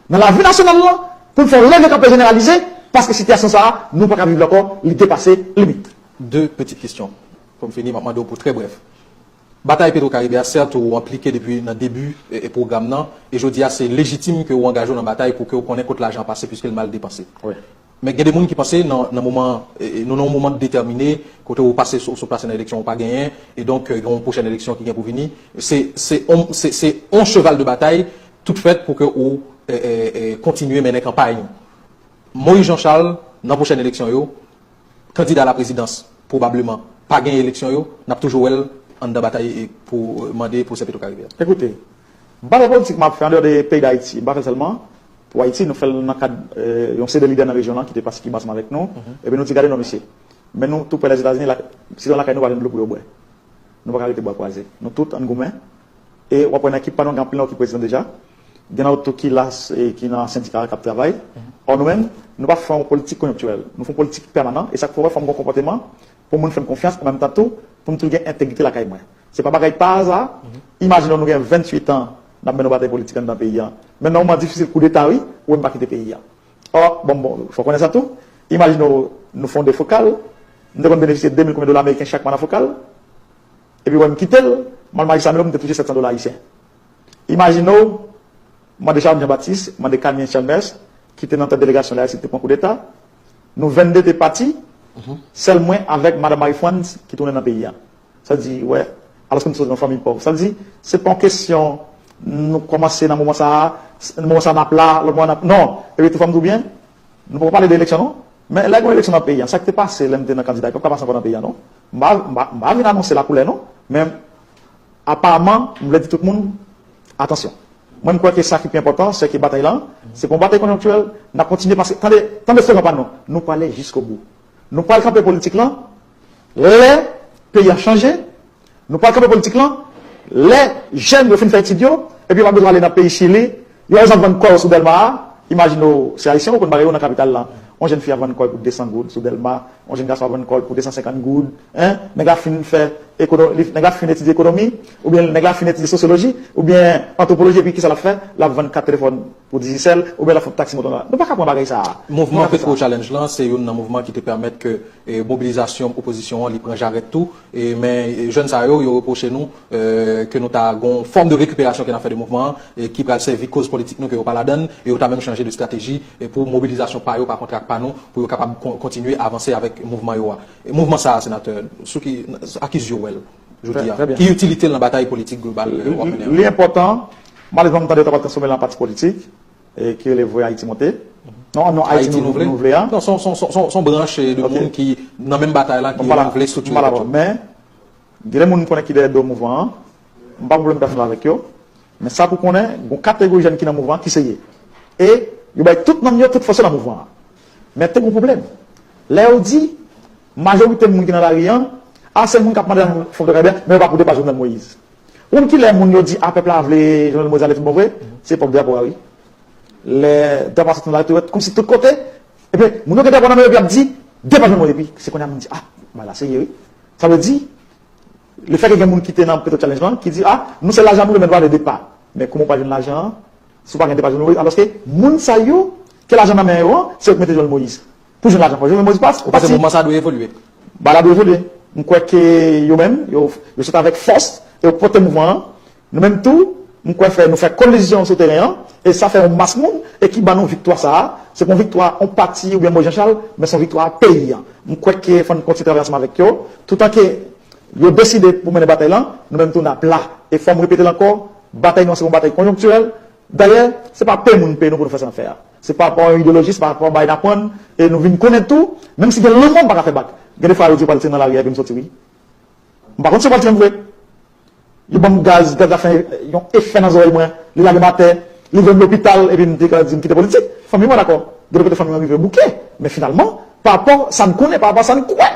nan lavi nasyonal lan pou n fè yon leve kanpe jeneralize, paske sitiyasyon sa a, nou pa ka viv l ankò, li depase limit. De pitit kesyon. Pou m fini, m ap mande w pou trè brèf. Batay Petro Caribe a, sèt, ou enplike depi nan debi e, e pwogram nan, e jodi a, se lejitim ke ou angaje w nan batay pou ke ou konnen kot lajan an pase, piske l mal depanse. Wi. Men gen de moun ki panse nan, nan moman, e, e, nou nan yon moman detèmine, kote ou pase sou, sou plase nan eleksyon, ou pa genyen, e donk, e, gen yon pwochèn eleksyon ki gen pou vini. Se, se, on, se, se on cheval de batay, tout fèt pou ke ou e, e, e, kontinye mennen kanpay nou. Moïse Jean Charles, nan pwochèn eleksyon yo, kandida la prezidans, pwobableman, pa gen eleksyon yo, n ap toujou wè l anndan batay e pou mande pwosè Petro Caribe a. Ekoute, batay politik m ap fè andeyò de peyi Dayiti, m pa fè l sèlman pou Ayiti, nou fè l nan kad e, yon seri de lidè nan rejyon lan ki te pase ki ansanm avèk nou, epi nou di gade non mesye, men nou tou prè Lèzetazini, la, si nan lakay nou pa jwenn dlo pou yo bwè. Nou pa ka rete bra kwaze. Nou tout ann goumen. E w ap wè nan ekip pa nou gen anpil nan yo ki prezidan deja. Gen nan yo tou ki la, e ki nan sendika k ap travay. Ò nou menm, nou pa fè yon politik konjonktirèl. Nou fè yon politik pèmanan. E sa k fè w wè fò m gen yon konpòteman pou moun fè m konfyans, an menm tan tou, pou m toujou gen entegrite lakay mwen. Se pa bagay pa aza. Imajine w nou gen venntuit an n ap mennen yon batay politik anndan peyi a. Men nan yon moman difisil koudeta wi, ou wè m pa kite peyi a. Ò, bon, bon, fò w konnen sa tou. Imajine w nou fonde Fokal. M te konn benefisye de mil konbyen dola ameriken chak mwa nan Fokal. Epi wè m kite l, m al mache sa menm, m te touche sèt san dola ayisyen. Imajine w, mande Charles Jean Baptiste, mande Camille Chalmers, ki te nan tèt delegasyon la ki te pran koudeta. Nou vennde te pati, sèl mwen avèk madanm Marie Frantz ki tounen nan peyi a. Sa di, wè, alòske m soti nan fanmi pòv. Sa di, se pa yon kesyon nou kòmanse nan moman sa a, moman sa a n ap la, lòt moman n ap, non. Epi tou fò m di w byen, nou poko pale de eleksyon non. Men lè gen yon eleksyon nan peyi a, sa ki te pase lè m te nan kandida, li p ap ka pase ankò nan peyi a non. M pa, m pa, m pa vin anonse lakoulè non. Men aparaman, m vle di tout moun, atansyon. Mwen m kwè ke sa ki pi enpòtan, se ke batay lan, se pa yon batay konjonktirèl, n ap kontinye pase, tande, tande slogan pa nou, nou prale jiskobou. Nou pral kanpe politik lan, lè peyi a chanje, nou pral kanpe politik lan, lè jèn yo fin fè etid yo, epi yo pa bezwen ale nan peyi Chili, yo pa bezwen vann kò yo sou Dèlma a, imajine w, se ayisyen ou konn bagay yo nan kapital lan, yon jèn fi ap vann kò l pou de san goud sou Dèlma, yon jèn gason ap vann kò l pou de san senkant goud, en, nèg la fin fè ekono-, li, nèg la fin etidye ekonomi, oubyen nèg la fin etidye sosyoloji, oubyen antwopoloji, epi kisa l ap fè? L ap vann kat telefòn pou Digicel, oubyen l ap fè taksi moto la. Nou pa ka pran bagay sa a. Mouvman Petro Challenge lan, se youn nan mouvman ki te pèmèt ke e, mobilizasyon opozisyon an, li pran jarèt tou. E, men e, jèn sa yo, yo repwoche nou e, ke nou ta gon fòm de rekiperasyon ke n ap fè de mouvman an, e, ki pral sèvi koz politik nou ke yo pa ladan l, e yo ta menm chanje de estrateji e, pou mobilizasyon pa yo, pa kontre ak pa nou, pou yo kapab kon-, kontinye avanse avèk mouvman yo a. E, mouvman sa a, senatè, sou ki, ak ki zye w wè l jodi a? Ki itilite l nan batay politik global e, w ap mennen an? Li enpòtan, malerezman m tande yo ta pral transfòme l an pati politik, e ki rele Voye Ayiti Monte. Non, non, Ayiti nou, nou vle a. Non, se yon, se yon, se yon, se yon branch e, de moun ki nan menm batay la, ki yo menm vle estriktire tèt yo. Men, gen de moun m konnen ki dèyè do mouvman an. M pa gen pwoblèm pèsonèl avèk yo. Men sa pou konnen, gen yon kategori jèn ki nan mouvman an ki serye. E yo bay tout nanm yo, tout fòs yo nan mouvman an. Men te gen yon pwoblèm. Lè yo di, majorite moun ki nan lari an, a se moun k ap mande fon de kabyen, men yo pa pou depa Jovenel Moïse. Ou konn kilè moun yo di, a pèp la vle Jovenel Moïse ale tout bon vre? Se epòk drapo a wi. Lè drapo a soti nan lari tou, kòmsi tout kote, epi moun yo gen drapo nan men yo, epi y ap di, depa Jovenel Moïse, epi se kounye a moun di, a, bagay la serye wi. Sa vle di, lefètke gen moun ki te nan Petro Challenge lan, ki di, a, nou se lajan nou renmen, nou pa vle depa. Men kòman w pral jwenn lajan an, si w pa gen depa Jovenel Moïse, alòske moun sa yo, ke lajan nan men yo an, se yo ki mete Jovenel Moïse. Pou jwenn lajan, fò Jovenel Moïse pas. Ou panse mouvman sa a dwe evolye? Bagay la dwe evolye. M kwè ke yo menm, yo, yo sot avèk fòs, e yo pote mouvman an. Nou menm tou, m kwè fè, nou fè kolizyon sou teren an, e sa fè yon mas moun, e ki ban nou viktwa sa a. Se pa yon viktwa yon pati oubyen Moïse Jean Charles, men se yon viktwa peyi an. M kwè ke fò n kontinye travay ansanm avèk yo, toutan ke yo deside pou mennen batay lan, nou menm tou n ap la. E fò m repete l ankò, batay nou an se pa yon batay konjonktirèl, dayè, se pa peye moun peye nou pou nou fè sa n ap fè a. Se pa rapò a yon ideoloji, se pa rapò a bagay n aprann, e nou vin konnen tou, menm si gen lanmò m pa ka fè bak. Gen de fwa yo di yo pral tire m nan lari a epi m soti wi. M pa konn si yo pral tire m vre. Yo ban m gaz, gaz la fè yon efè nan zòrèy mwen, li lage m atè, li voye m lopital, epi m te ka di m kite politik. Fanmi mwen dakò. Gen de kote fanmi mwen rive bouke. Men finalman, pa rapò sa n konnen, pa rapò sa n kwè,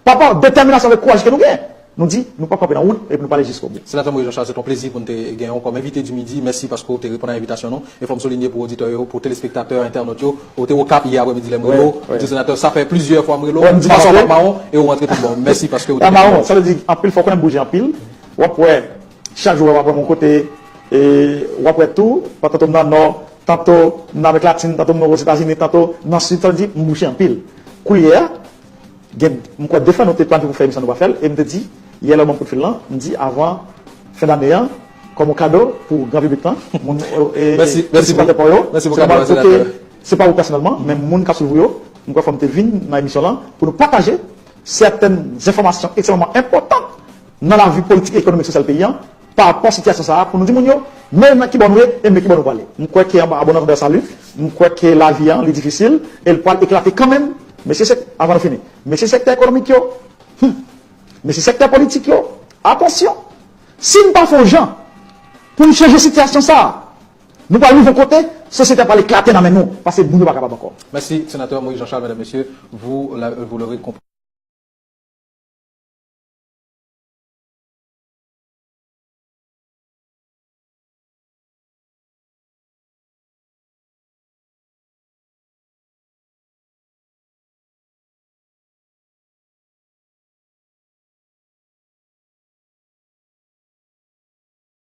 pa rapò detèminasyon avèk kouraj ke nou gen, nou di, nou p ap kanpe nan wout, epi nou prale jiskobou. Senatè Moïse Jean Charles, se t on plezi pou n te gen w kòm envite di midi. Mèsi paske w te reponn a envitasyon nou. E fò m soulinye pou oditè yo, pou telespektatè, entènot yo, ou te Okap yè aprèmidi lè m rele w, ou di senatè, sa fè plizyè fwa m rele w, sa fè w pa mawon, e ou rantre tout bon. Mèsi paske ou te gen mawon. Sa vle di, anpil fwa w konnen m bouje anpil. W ap wè, Chak jou w ap wè m yon kote, e, w ap wè tou, tanto m nan Nò, tanto m nan Amerik Latin, tanto m nan Ozetazini, tanto nan Sid, sa vle di m bouje anpil. Koulye a, gen, m kwè de fwa nou te planifye pou fè emisyon, nou pa fè l, e m te di, yè lè w ban m kout fil lan, m di avan fen dane an, kòm yon kado pou gran piblik lan, moun, e, e, Mèsi, mèsi telespektatè pa w yo, mèsi pou se kado pa a, kote, senatè. Se pa ou pèsonèlman, men moun k ap swiv ou yo, m kwè fò m te vin nan emisyon lan pou nou pataje sètèn enfòmasyon ekstrememan enpòtan nan lavi politik e ekonomik sosyal peyi an, pa rapò sitiyasyon sa a, pou nou di moun yo, men nan ki bò nou ye, e men ki bò nou prale. M kwè ke anba abonnant Robert Salut, m kwè ke lavi an, li difisil, e l pral eklate kanmenm, mesye sèk, avan nou fini, mesye sektè ekonomik yo, hmm, mesye sektè politik yo, atansyon, si n pa fè yon jan pou n chanje sitiyasyon sa a, nou pral rive yon kote, sosyete a pral eklate nan men nou, paske moun yo pa kapab ankò. Merci, sénateur Moïse Jean-Charles, mesdames, messieurs, vous, la- vous l'aurez compris.